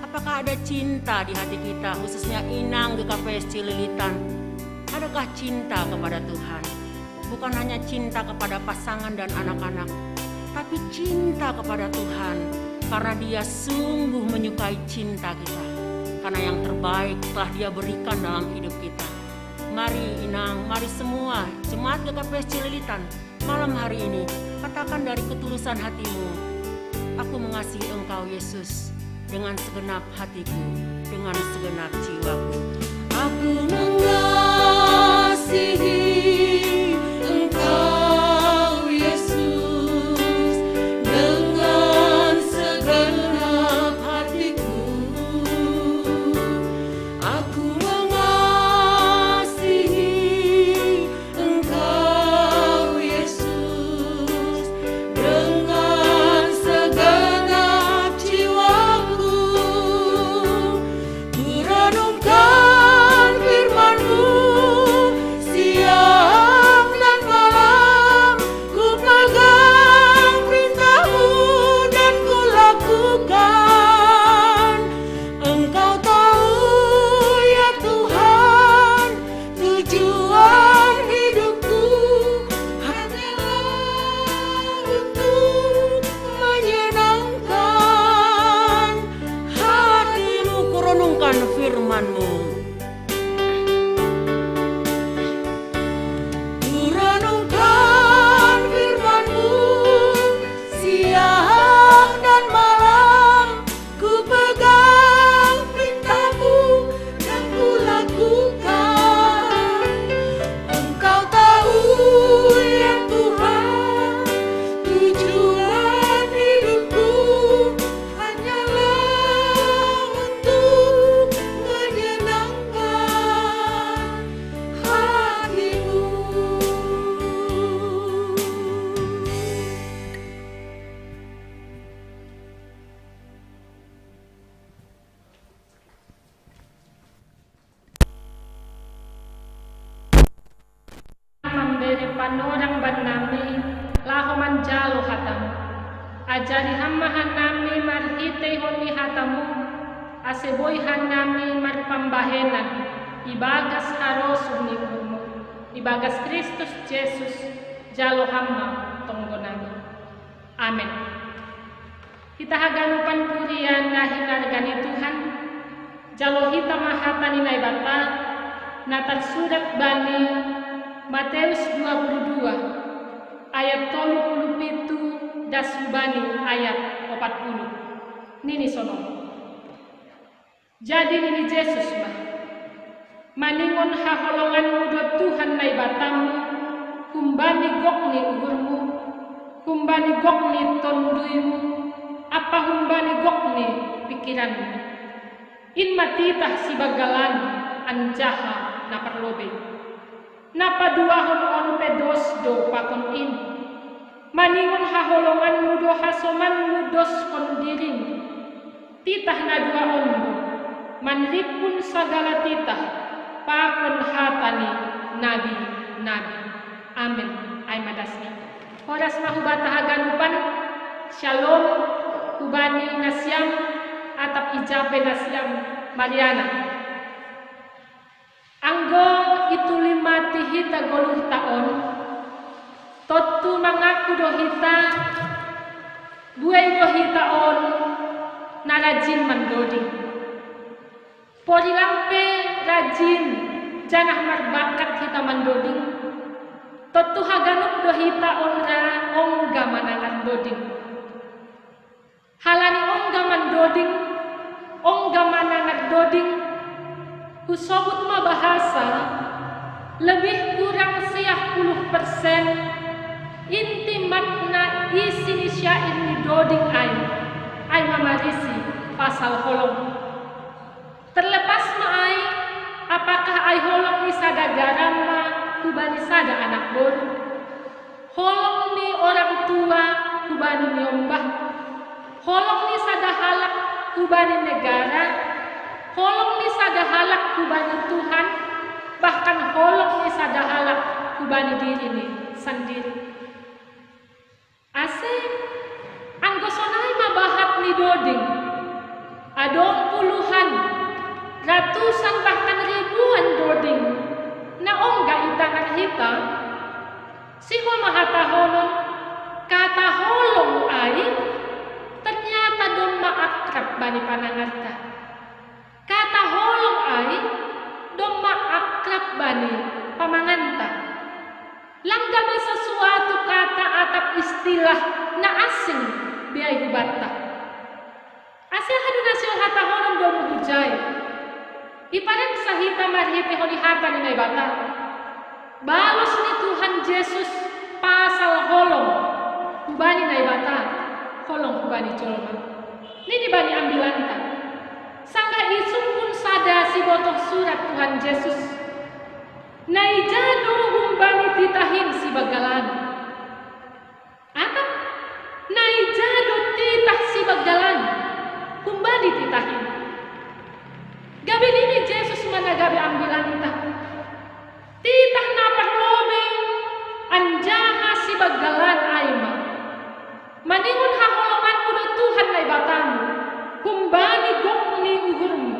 Apakah ada cinta di hati kita, khususnya Inang G K P S Cililitan? Adakah cinta kepada Tuhan? Bukan hanya cinta kepada pasangan dan anak-anak, tapi cinta kepada Tuhan, karena Dia sungguh menyukai cinta kita. Karena yang terbaik telah Dia berikan dalam hidup kita. Mari Inang, mari semua jemaat G K P S Cililitan, malam hari ini, katakan dari ketulusan hatimu, "Aku mengasihi Engkau, Yesus, dengan segenap hatiku, dengan segenap jiwaku." Aku mengasihi Engkau, Yesus, dengan segenap hatiku. Aku mengasihi Engkau, Yesus, dengan segenap jiwaku. Ku renungkan firman-Mu siang dan malam, ku pegang perintah-Mu dan ku lakukan. Engkau tahu, ya Tuhan, tujuan hidupku hanyalah untuk menyenangkan hati-Mu. Ku renungkan firman-Mu. Ku renungkan firman-Mu siang dan malam, ku pegang perintah-Mu dan ku lakukan. Engkau tahu, ya Tuhan, tujuan hidupku hanyalah untuk menyenangkan hati-Mu. Mambere panorang bannami laho manjalo hatamu. Ajari hamma hannami marhitei honni hatamu, ase boi hannami marpambahenan ibagas harosuh ni uhurmu, ibagas Kristus Jesus, jalo hamma tonggonami. Amen. Hita haganupan kuria na hinarga ni Tuhan, jalo hita ma hata ni Naibata, na tarsurat bani Mateus dua puluh dua, ayat tolu puluh pitu das bani ayat opat puluh. Nini sonon. Jadi nini Jesus ma, maningon haholonganmu do Tuhan Naibatammu, humbani gok ni uhurmu, humbani gok ni tonduymu, ampa humbani gok ni pikiranmu. In ma titah sibanggalan anjaha na parlobei. Na paduahon on pe dos do pakon in. Maningon haholonganmu do hasomanmu doskon diring. Titah na dua on do, manrimpun sagala titah, pakon hata ni nabi-nabi. Amen. Ai ma dasni. Horas ma hubata haganupan, Shalom, hubani nasiam, atap ijape nasiam, Mariana. Anggo ituli mati hita goluhta on, tontu mangaku do hita, buei do hita on na rajin mandoding. Porilam pe rajin janah marbakat hita mandoding, tontu haganup do hita on ra ongga manangar doding. Halani ongga mandoding, ongga manangar doding, husobut ma bahasa, lebih kurang siah puluh persen inti makna isi ni syair ni doding ai. isi pasal holong. Terlepas ma ai, apakah ai holong ni sada garam ma hubani sada anak boru? Holong ni orang tua hubani niombah? Holong ni sada halak hubani negara? Holong ni sada halak hubani Tuhan? Bahkan holong ni sada halak hubani diri ni sandiri. Ase, anggo sonai ma bahat ni doding, adong puluhan, ratusan, bahkan ribuan doding na ongga itangar hita, sihol ma hatahonon, kata holong ai ternyata domma akrab bani panangarta. Kata holong ai domma akrab bani pamanganta. Lang gabe sesuatu kata atap istilah na asing be ai hubanta. Ase aha do na sihol hatahonon domu hujai? Ipareksa hita marhitehon ni hata ni Naibata. Balos ni Tuhan Jesus pasal holong hubani Naibata, holong hubani jolma. Nini bani ambilanta: Sanggah isungkun sada sibotoh surat Tuhan Jesus, na ija do humbani titah in sibanggalan? Atap, na ija do titah sibanggalan humbani titah in? Gabe nini Jesus ma na gabe ambilanta: Titah na parlobei anjaha sibanggalan ai ma: Maningon haholonganmu do Tuhan Naibatam humbani gok ni uhurmu,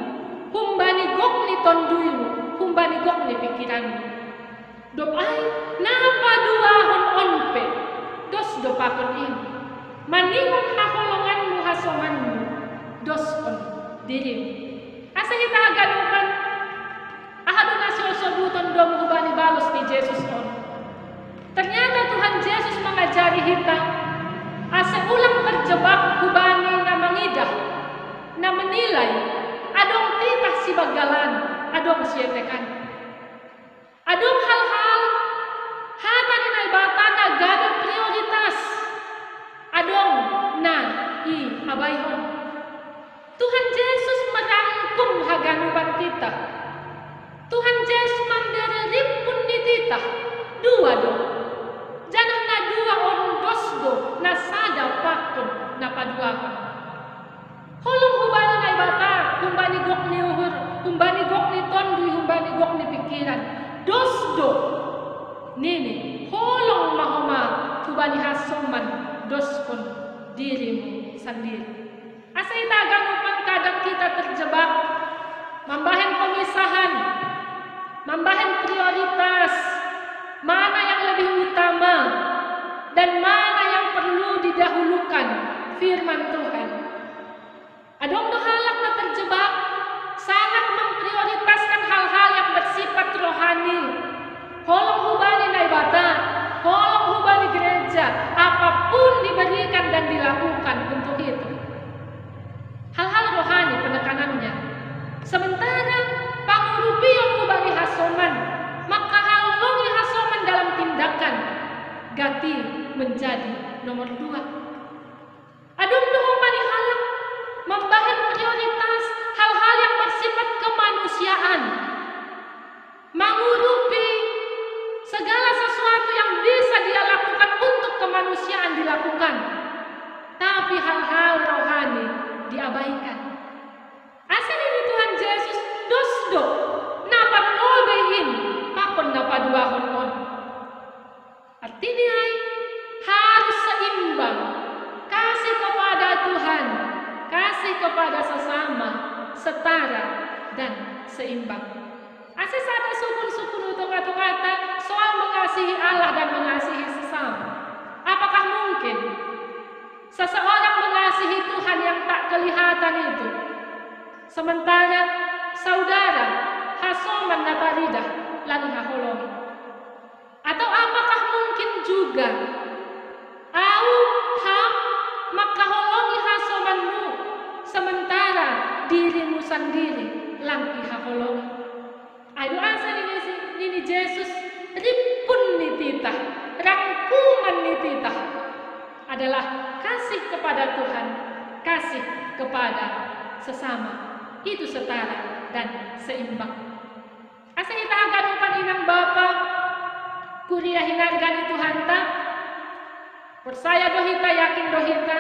humbani gok ni tonduymu, humbani gok ni pingkiranmu. Dob ai, na paduahon on pe dos do pakon in: Maningon haholonganmu hasomanmu, doskon dirim. Ase hita haganupan, aha do na sihol sobuton domu hubani balos ni Jesus on? Ternyata Tuhan Jesus mangajari hita ase ulang terjebak hubani na mangidah, na menilai, adong titah sibanggalan, adong sietekan. Adong hal-hal, hata ni Naibata na gabe prioritas, adong na iabaihon. Tuhan Jesus merangkum haganupan titah. Tuhan Jesus mambere rimpun ni titah, dua do. Janah na dua on dos do na sada pakon na paduahon. Holong hubani Naibata, humbani gok ni uhur, humbani gok ni tonduy, humbani gok ni pingkiran. Dos do. Nini, holong ma homa hubani hasoman, doskon dirimu sandiri. Asa hita haganupan kadang kita terjebak mambahen pemisahan, mambahen prioritas, mana yang lebih utama dan mana yang perlu didahulukan, firman Tuhan. Adong do halak na terjebak sangat memprioritaskan hal-hal yang bersifat rohani. Holong hubani Naibata, holong hubani gereja, apapun diberikan dan dilakukan untuk itu. Hal-hal rohani penekanannya. Sementara pangurupion hubani hasoman, mangkaholongi hasoman dalam tindakan, gati menjadi nomor dua. Adong do homa ni halak mambahen prioritas hal-hal yang bersifat kemanusiaan, mengurupi segala sesuatu yang bisa dia lakukan untuk kemanusiaan dilakukan, tapi hal-hal rohani diabaikan. Asa nini Tuhan Jesus, dos do, na parlobei in pakon na paduahon on. Artini ai harus seimbang. Kasih kepada Tuhan, kasih kepada sesama, setara dan seimbang. Asa sada sungkun-sungkun di tonga-tonganta soal mengasihi Allah dan mengasihi sesama. Apakah mungkin seseorang mengasihi Tuhan yang tak kelihatan itu, sementara saudara hasoman na taridah lang haholongi? Atau apakah mungkin juga ahu, ham, mangkaholongi hasomanmu, sementara dirimu sandiri lang ihaholongi? Ai do asa nini, nini Jesus, rimpun ni titah, rangkuman ni titah adalah kasih kepada Tuhan, kasih kepada sesama itu setara dan seimbang. Asa hita haganupan inang bapa, kuria hinarga ni Tuhanta, percaya do hita, yakin do hita,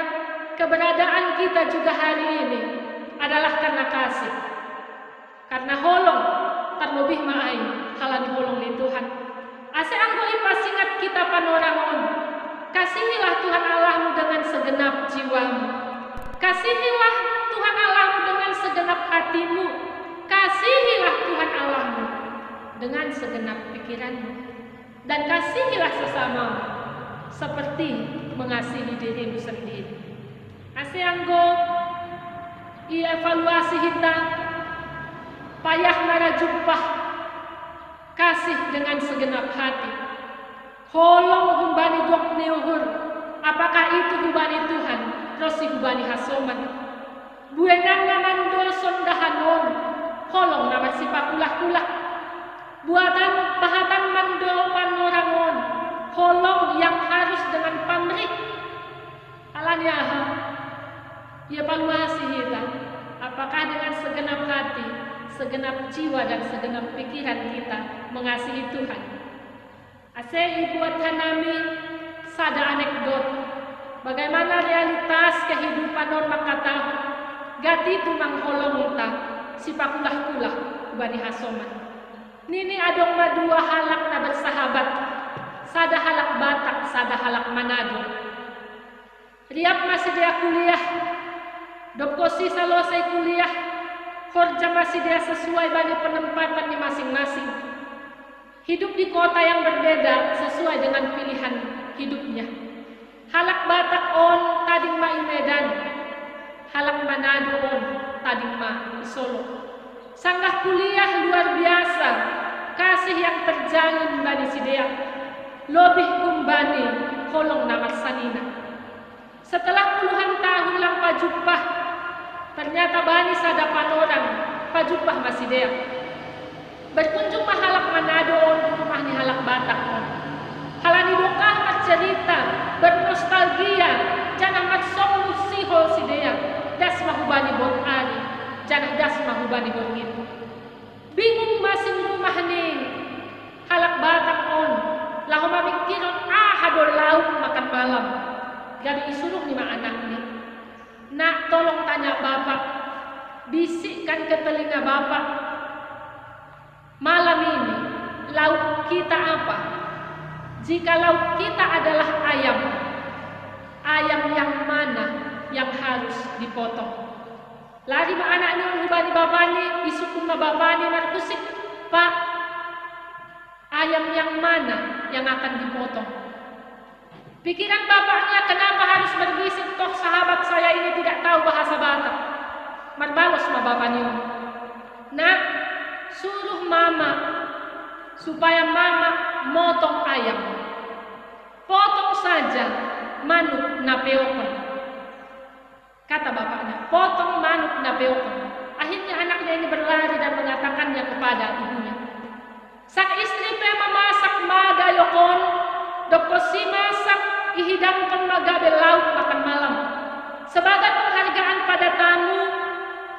keberadaan kita juga hari ini adalah karena kasih. Karena holong, terlebih ma ai halani holong ni Tuhan. Asa anggo ipasingat hita panorang on, kasihilah Tuhan Allahmu dengan segenap jiwamu. Kasihilah Tuhan Allahmu dengan segenap hatimu. Kasihilah Tuhan Allahmu dengan segenap pikiranmu. Dan kasihilah sesamamu seperti mengasihi dirimu sendiri. Asa anggo ievaluasi hita, payahna ra jumpah kasih dengan segenap hati. Holong humbani dok ni uhur, apakah itu humbani Tuhan ronsi humbani hasoman? Buenanna mando sondahan on, holong na marsipakulah-kulah. Buatan pahatan mando panorang on, holong yang harus dengan pamrih. Alani aha? Ievaluasi hita, apakah dengan segenap hati, segenap jiwa, dan segenap pikiran kita mengasihi Tuhan? Asa ibuat hanami sada anekdot, bagaimana realitas kehidupan on mangkatahon, gati tumang holongta sipakulah-kulah hubani hasoman. Nini adong ma dua halak na bersahabat, sada halak Batak, sada halak Manado. Riap ma sidea kuliah, dob gonsi salosai kuliah, horja ma sidea sesuai bani penempatan ni masing-masing. Hidup di kota yang berbeda sesuai dengan pilihan hidupnya. Halak Batak on tading ma i Medan, halak Manado on tading ma i Solo. Sanggah kuliah luar biasa kasih yang terjalin bani sidea, lobih humbani holong na marsanina. Setelah puluhan tahun lang pajumpah, ternyata bani sada panorang pajumpah ma sidea. Berkunjung ma halak Manado on tu rumah ni halak Batak on. Halani dokah marcerita, bernostalgia, janah marsombuh sihol sidea, das ma hubani bot ari, janah das ma hubani borngin. Bingung ma sinrumah ni halak Batak on, laho mamingkirhon aha do lauk makan malam. Gabe isuruhni ma anakni, "Nak, tolong tanya Bapak, bisikkan ke telinga Bapak, malam ini lauk kita apa? Jika lauk kita adalah ayam, ayam yang mana yang harus dipotong?" Lari ma anakni on hubani bapani, isungkun ma bapani marhusip, "Pak, ayam yang mana yang akan dipotong?" Pikiran bapaknya, "Kenapa harus berbisik, toh sahabat saya ini tidak tahu bahasa Batak?" Marbalos ma bapani on, "Nak, suruh mama supaya mama motong ayam. Potong saja manuk na peokon." Kata bapaknya, "Potong manuk na peokon." Akhirnya anaknya ini berlari dan mengatakannya kepada ibunya. Sang istri pe mamasak ma dayok on, dob gonsi masak, ihidangkon ma gabe lauk makan malam. Sebagai penghargaan pada tamu,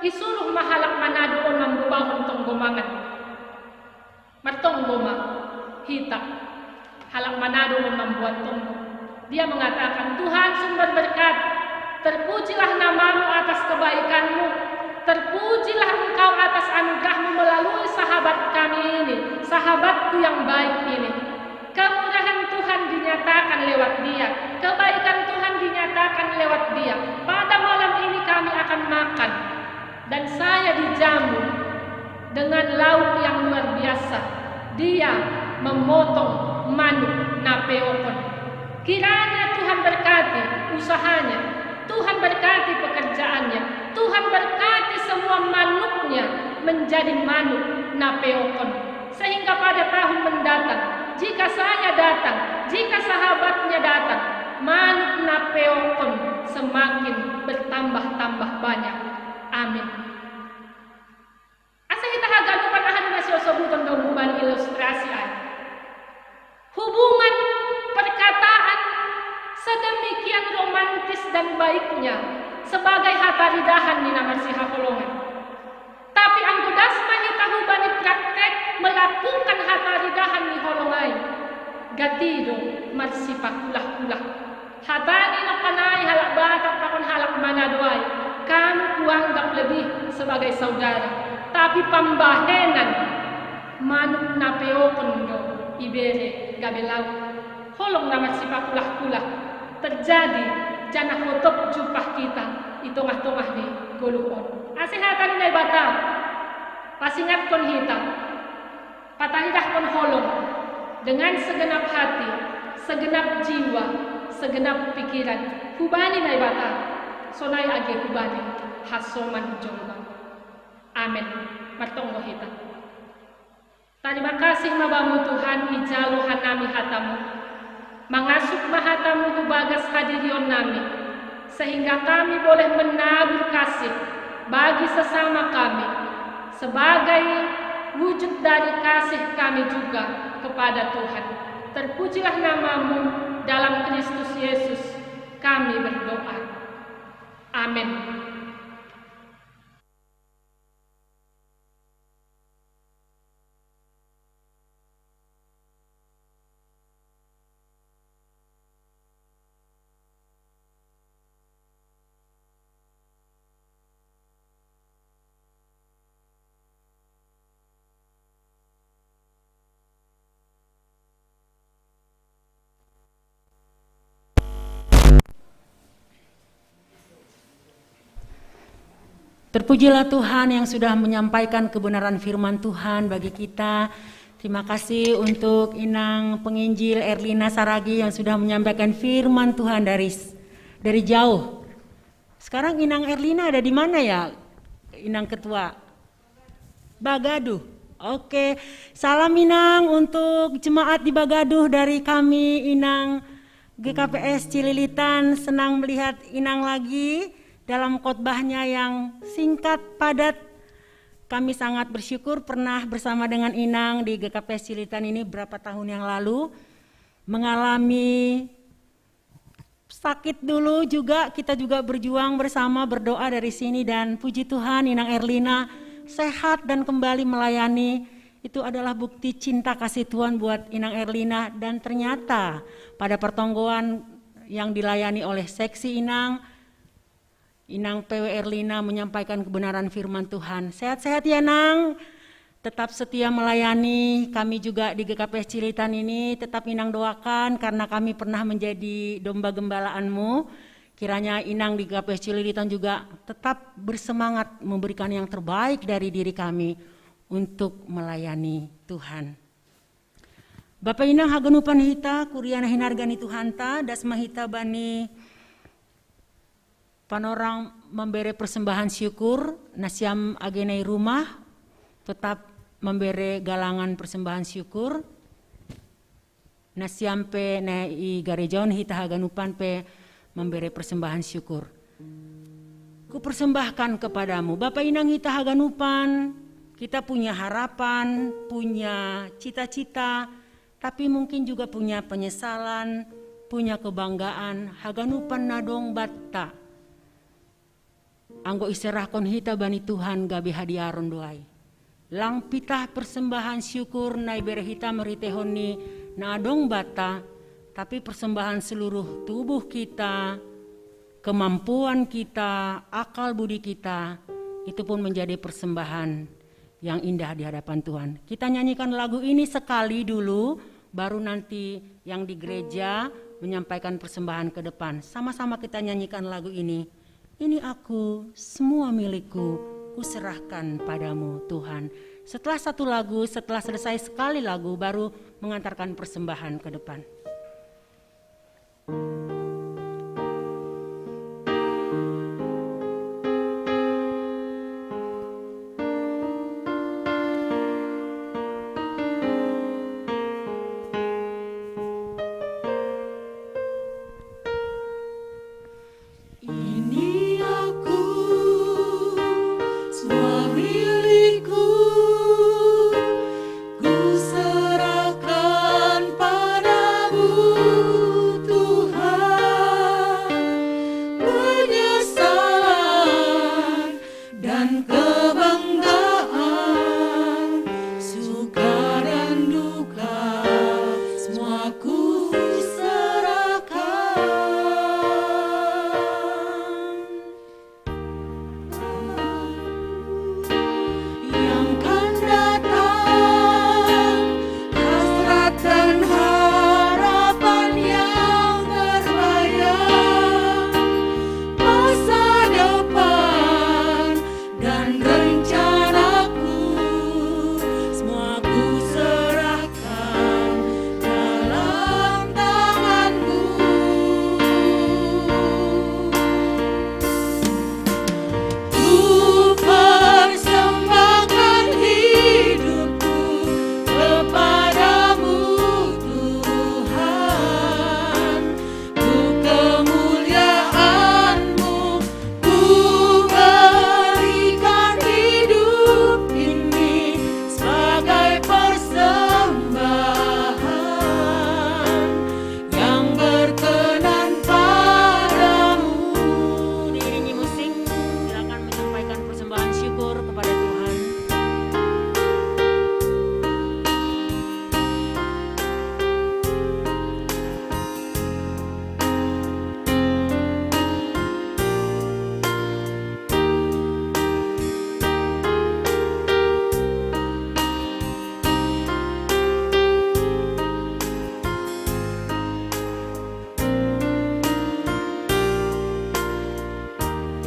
isuruh ma halak Manado on mambobahon tonggo mangan. Martonggo ma hita. Halak Manado membuat tonggo. Dia mengatakan, "Tuhan sumber berkat, terpujilah nama-Mu atas kebaikan-Mu, terpujilah Engkau atas anugerah-Mu melalui sahabat kami ini, sahabatku yang baik ini. Kemurahan Tuhan dinyatakan lewat dia, kebaikan Tuhan dinyatakan lewat dia. Pada malam ini kami akan makan." Dan saya dijamu dengan lauk yang luar biasa. Dia memotong manuk na peokon. Kiranya Tuhan berkati usahanya, Tuhan berkati pekerjaannya, Tuhan berkati semua manuknya menjadi manuk na peokon. Sehingga pada tahun mendatang, jika saya datang, jika sahabatnya datang, manuk na peokon semakin bertambah-tambah banyak. Amin. Asa hita haganupan aha do na siosobuton do hubani ilustrasi ai. Hubungan perkataan sedemikian romantis dan baiknya Sebagai hataridahan ni na marsihaholongan. Tapi anggo das ma hita hubani praktek melakukan hataridahan ni holong ai, gati do marsipakulah-kulah. Hata ni nongkan ai halak Batak pakon halak Manado ai, kamu kuanggap lebih sebagai saudara, tapi pambahenan manuk na peopon do ibere gabe lauk. Holong na marsipakulah-kulah terjadi janah hotop jumpah hita i tongah-tongah ni goluh on. Ase hata ni Naibata pasingatkon hita, pataridahkon holong dengan segenap hati, segenap jiwa, segenap pikiran hubani Naibata, sonai age hubani hasoman jolma. Amen. Martonggo hita. Tarima kasih ma Bamu Tuhan, ijalo hanami hatamu. Mangasup ma hatamu hu bagas hadirion nami, sehingga kami boleh menabur kasih bagi sesama kami, sebagai wujud dari kasih kami juga kepada Tuhan. Terpujilah namamu, dalam Kristus Yesus kami berdoa. Amin. Terpujilah Tuhan yang sudah menyampaikan kebenaran firman Tuhan bagi kita. Terima kasih untuk Inang Penginjil Erlina Saragi yang sudah menyampaikan firman Tuhan dari dari jauh. Sekarang Inang Erlina ada di mana ya, Inang Ketua? Bagaduh. Oke, salam Inang untuk jemaat di Bagaduh dari kami, Inang G K P S Cililitan. Senang melihat Inang lagi dalam khotbahnya yang singkat, padat. Kami sangat bersyukur pernah bersama dengan Inang di G K P S Cililitan ini berapa tahun yang lalu, mengalami sakit dulu juga, kita juga berjuang bersama, berdoa dari sini, dan puji Tuhan, Inang Erlina sehat dan kembali melayani. Itu adalah bukti cinta kasih Tuhan buat Inang Erlina, dan ternyata pada pertonggoan yang dilayani oleh seksi Inang, Inang P W Erlina menyampaikan kebenaran firman Tuhan. Sehat-sehat ya, Nang. Tetap setia melayani. Kami juga di G K P S Cililitan ini tetap Inang doakan karena kami pernah menjadi domba gembalaanmu. Kiranya Inang di G K P S Cililitan juga tetap bersemangat memberikan yang terbaik dari diri kami untuk melayani Tuhan. Bapa Inang haganupan hita, kuria na hinarga ni Tuhanta, das ma hita bani panorang mambere persembahan syukur. Nasiam age na i rumah, tetap mambere galangan persembahan syukur. Nasiam pe na i gareja on, hita haganupan pe mambere persembahan syukur. Kupersembahkan kepadamu. Bapa Inang hita haganupan, kita punya harapan, punya cita-cita, tapi mungkin juga punya penyesalan, punya kebanggaan, haganupan na dong banta. Anggo iserahkon hita bani Tuhan gabe hadiaron do ai. Lang pitah persembahan syukur na ibere hita marhiteihon ni na adong banta, tapi persembahan seluruh tubuh kita, kemampuan kita, akal budi kita, itu pun menjadi persembahan yang indah di hadapan Tuhan. Kita nyanyikan lagu ini sekali dulu, baru nanti yang di gereja menyampaikan persembahan ke depan. Sama-sama kita nyanyikan lagu ini. Ini aku, semua milikku, kuserahkan padamu, Tuhan. Setelah satu lagu, setelah selesai sekali lagu, baru mengantarkan persembahan ke depan.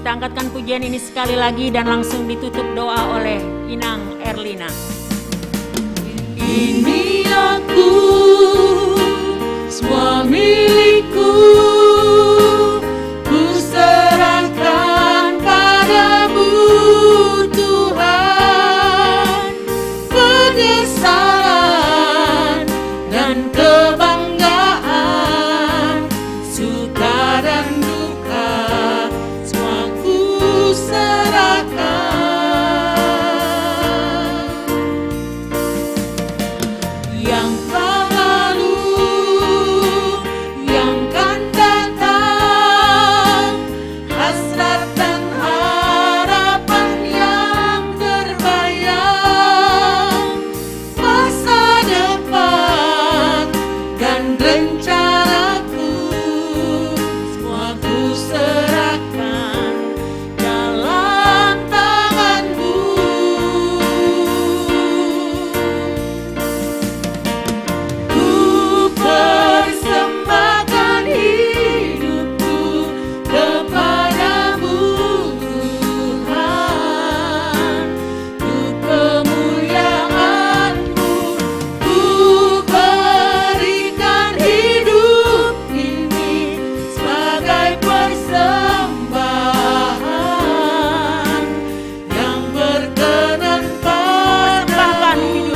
Angkatkan pujian ini sekali lagi dan langsung ditutup doa oleh Inang Erlina. Ini aku, semua milikku, ku serahkan padamu, Tuhan. Penyesalan dan kebanggaan, suka dan duka, semua ku serahkan. Yang telah lalu, yang kan datang, hasrat dan harapan yang terbayang, masa depan dan rencanaku, semua ku serahkan dalam tanganmu. Ku persembahkan hidupku kepadamu, Tuhan. Untuk kemuliaan-Mu, ku berikan hidup ini sebagai persembahan yang berkenan padamu.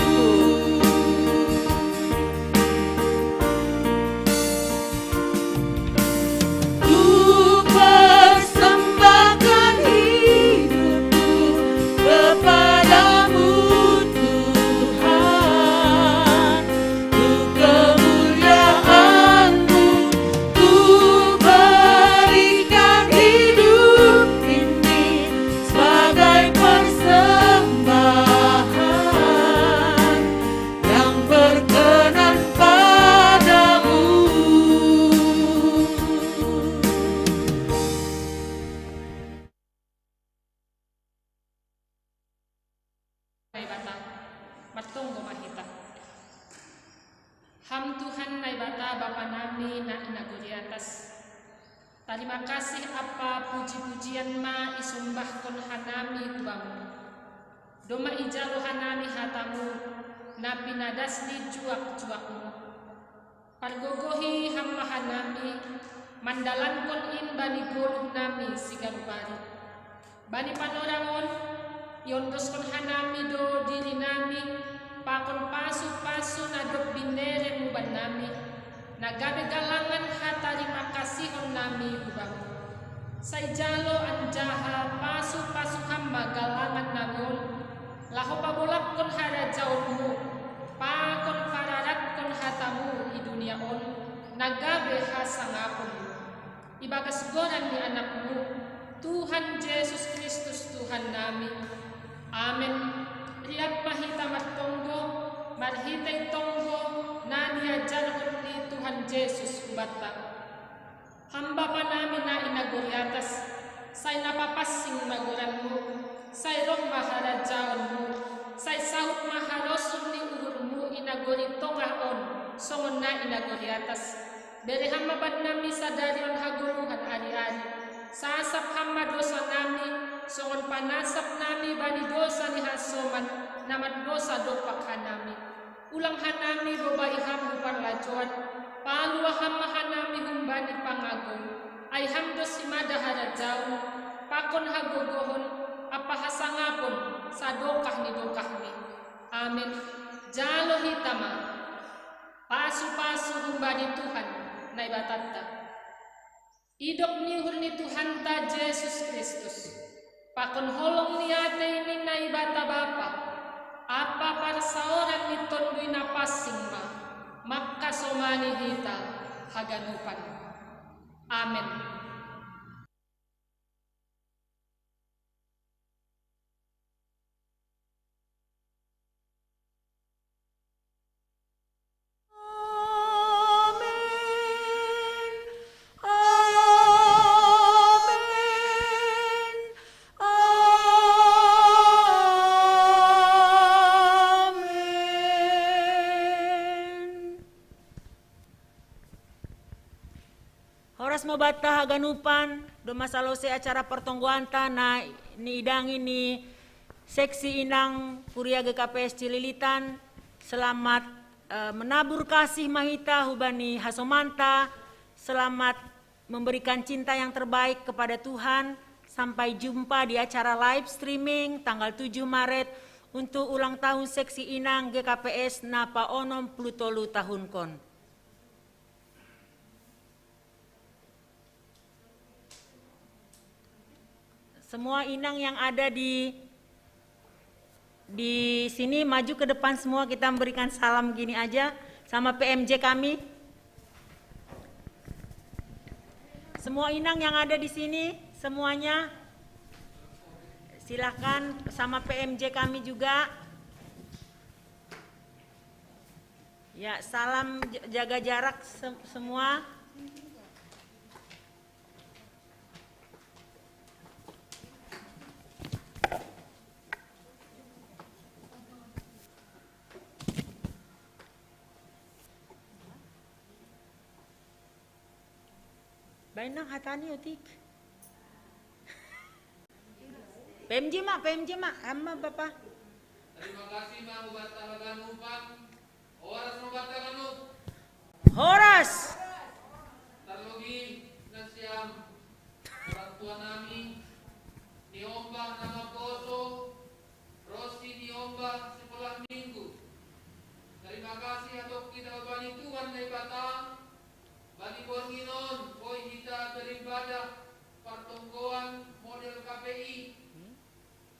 Ku persembahkan hidupku kepadamu, Tuhan. Untuk kemuliaan-Mu, ku berikan hidup ini sebagai persembahan yang berkenan padamu. Naibata, martonggo ma hita. Ham Tuhan Naibata Bapa nami na i nagori atas. Tarima kasih ampa puji-pujian ma isombahkon hanami hu Bamu. Domma ijalo hanami hatamu, na pinadas ni juak-juakmu. Pargogohi ham ma hanami, mandalankon in bani goluh nami siganup ari. Bani panorang on, iondoskon hanami do diri nami, pakon pasu-pasu na dob bineremu bannami, na gabe galangan hatarima kasihon nami hu Bamu. Sai jalo anjaha pasu-pasu ham ma galangan nami on, laho pabolangkon harajaonmu, pakon pararatkon hatamu i dunia on, na gabe hasangapon. Ibagas goran ni Anakmu, Tuhan Jesus Kristus Tuhan nami. Amen. Riap ma hita martonggo, marhitei tonggo na niajarhon ni Tuhan Jesus hubanta. Ham Bapa nami na i nagori atas, sai na papansing ma goranmu, sai roh ma harajaonmu, sai saut ma harosuh ni uhurmu i nagori tongah on, songon na i nagori atas. Bere ham ma bannami sadari on hagoluhan ari-ari. Sasap ham ma dosa nami, songon panasap nami bani dosa ni hasoman na mardosa dompak hanami. Ulang hanami bobai ham hu parlajouan, palua ham ma hanami humbani pangagou, ai ham do simada harajaon, pakon hagogohon, ampa hasangapon, sadokah ni dokahmi. Amen. Jalo hita ma pasu-pasu humbani Tuhan Naibatanta. Idop ni uhur ni Tuhanta Jesus Kristus, pakon holong ni atei ni Naibata Bapa, ampa parsaoran ni Tonduy Napansing ma, mangkasomani hita haganupan. Amen. Horas mabatta haganupan, domma salose acara partonggoanta na niidangi ni Seksi Inang Kuria G K P S Cililitan. Selamat eh, menabur kasih mahita hubani hasomanta. Selamat memberikan cinta yang terbaik kepada Tuhan. Sampai jumpa di acara live streaming tanggal tujuh Maret untuk ulang tahun Seksi Inang G K P S napa onom puluh tolu tahunkon. Semua inang yang ada di di sini maju ke depan semua, kita memberikan salam gini aja sama P M J kami. Semua inang yang ada di sini, semuanya silahkan sama P M J kami juga. Ya, salam j- jaga jarak se- semua. Bainang hatani otik. P M J ma, P M J ma, amma bapa. Terima kasih ma ubat haganupan. Horas ma ubat haganup. Horas. Terlebih nasiam orang tua nami, niombah nama poso, rosi niombah sekolah minggu. Terima kasih atau kita bani Tuhan Naibata, bani bornginon, koi kita beribadah partonggoan model K P I.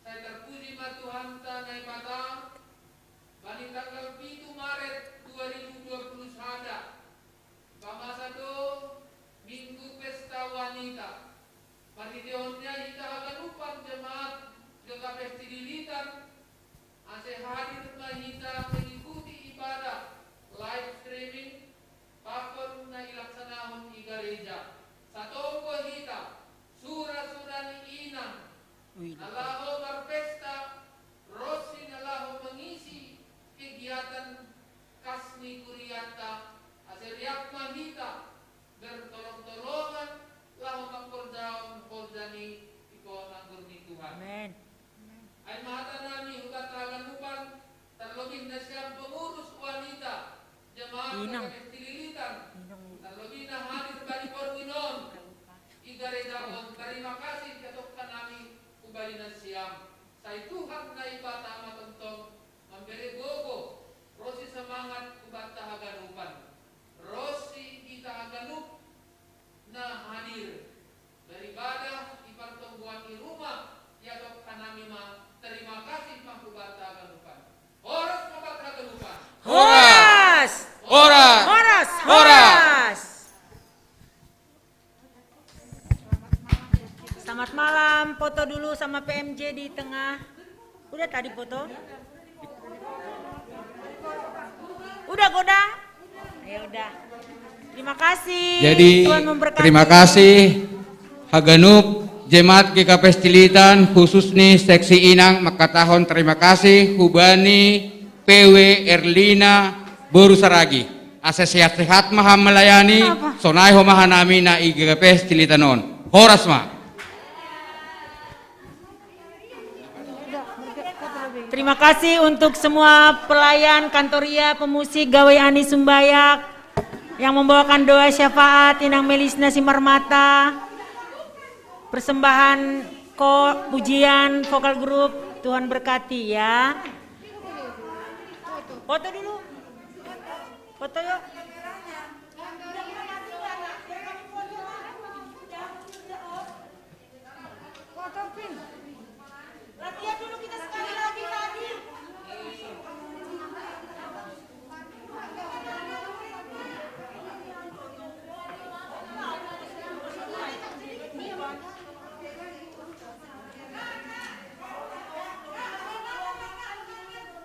Saya terpuji ma Tuhanta Naibata, bani tanggal pitu Maret dua ribu dua puluh sada, pamasa do Minggu Pesta Wanita. Marhiteonnya hita haganupan jemaat G K P S Cililitan, ase hadir ma hita mengikuti ibadah live streaming pakon na ilaksanahon i gareja. Satonggo hita, sura-sura ni inang, na laho marpesta, ronsi na laho mengisi kegiatan kas ni kurianta, ase riap ma hita bertolong-tolongan laho mangkorjahon horja ni ipanganggur ni Tuhan. Amen. Ai ma hata nami hubat haganupan, terlebih nasiam pengurus wanita jemaat Inang. G K P S Cililitan, terlebih na hadir bani bornginon i gareja on, terima kasih katokan nami hubani nasiam. Sai Tuhan Naibata ma tongtong mambere gogo ronsi semangat hubat haganupan, ronsi hita haganup na hadir beribadah i partonggoan i rumah, ia tongkan nami ma terima kasih ma hubat haganupan. Horas ma hubat haganupan. Horas. Horas. Horas. Horas. Selamat malam, foto dulu sama P M J di tengah. Udah tadi foto? Udah, Godang? Ya udah. Terima kasih. Jadi, Tuhan memberkati. Terima kasih haganup jemaat G K P S Cililitan, khusus ni Seksi Inang, mangkatahon terima kasih hubani P W Erlina boru Saragi. Ase sehat-sehat ma ham melayani, sonai homa hanami na i G K P S Cililitan on. Horas ma. Terima kasih untuk semua pelayan, kantoria, pemusik, gawai ani sumbayak yang membawakan doa syafaat, Inang Melisna Simarmata, persembahan ko pujian vokal grup. Tuhan berkati ya. Foto dulu. Foto.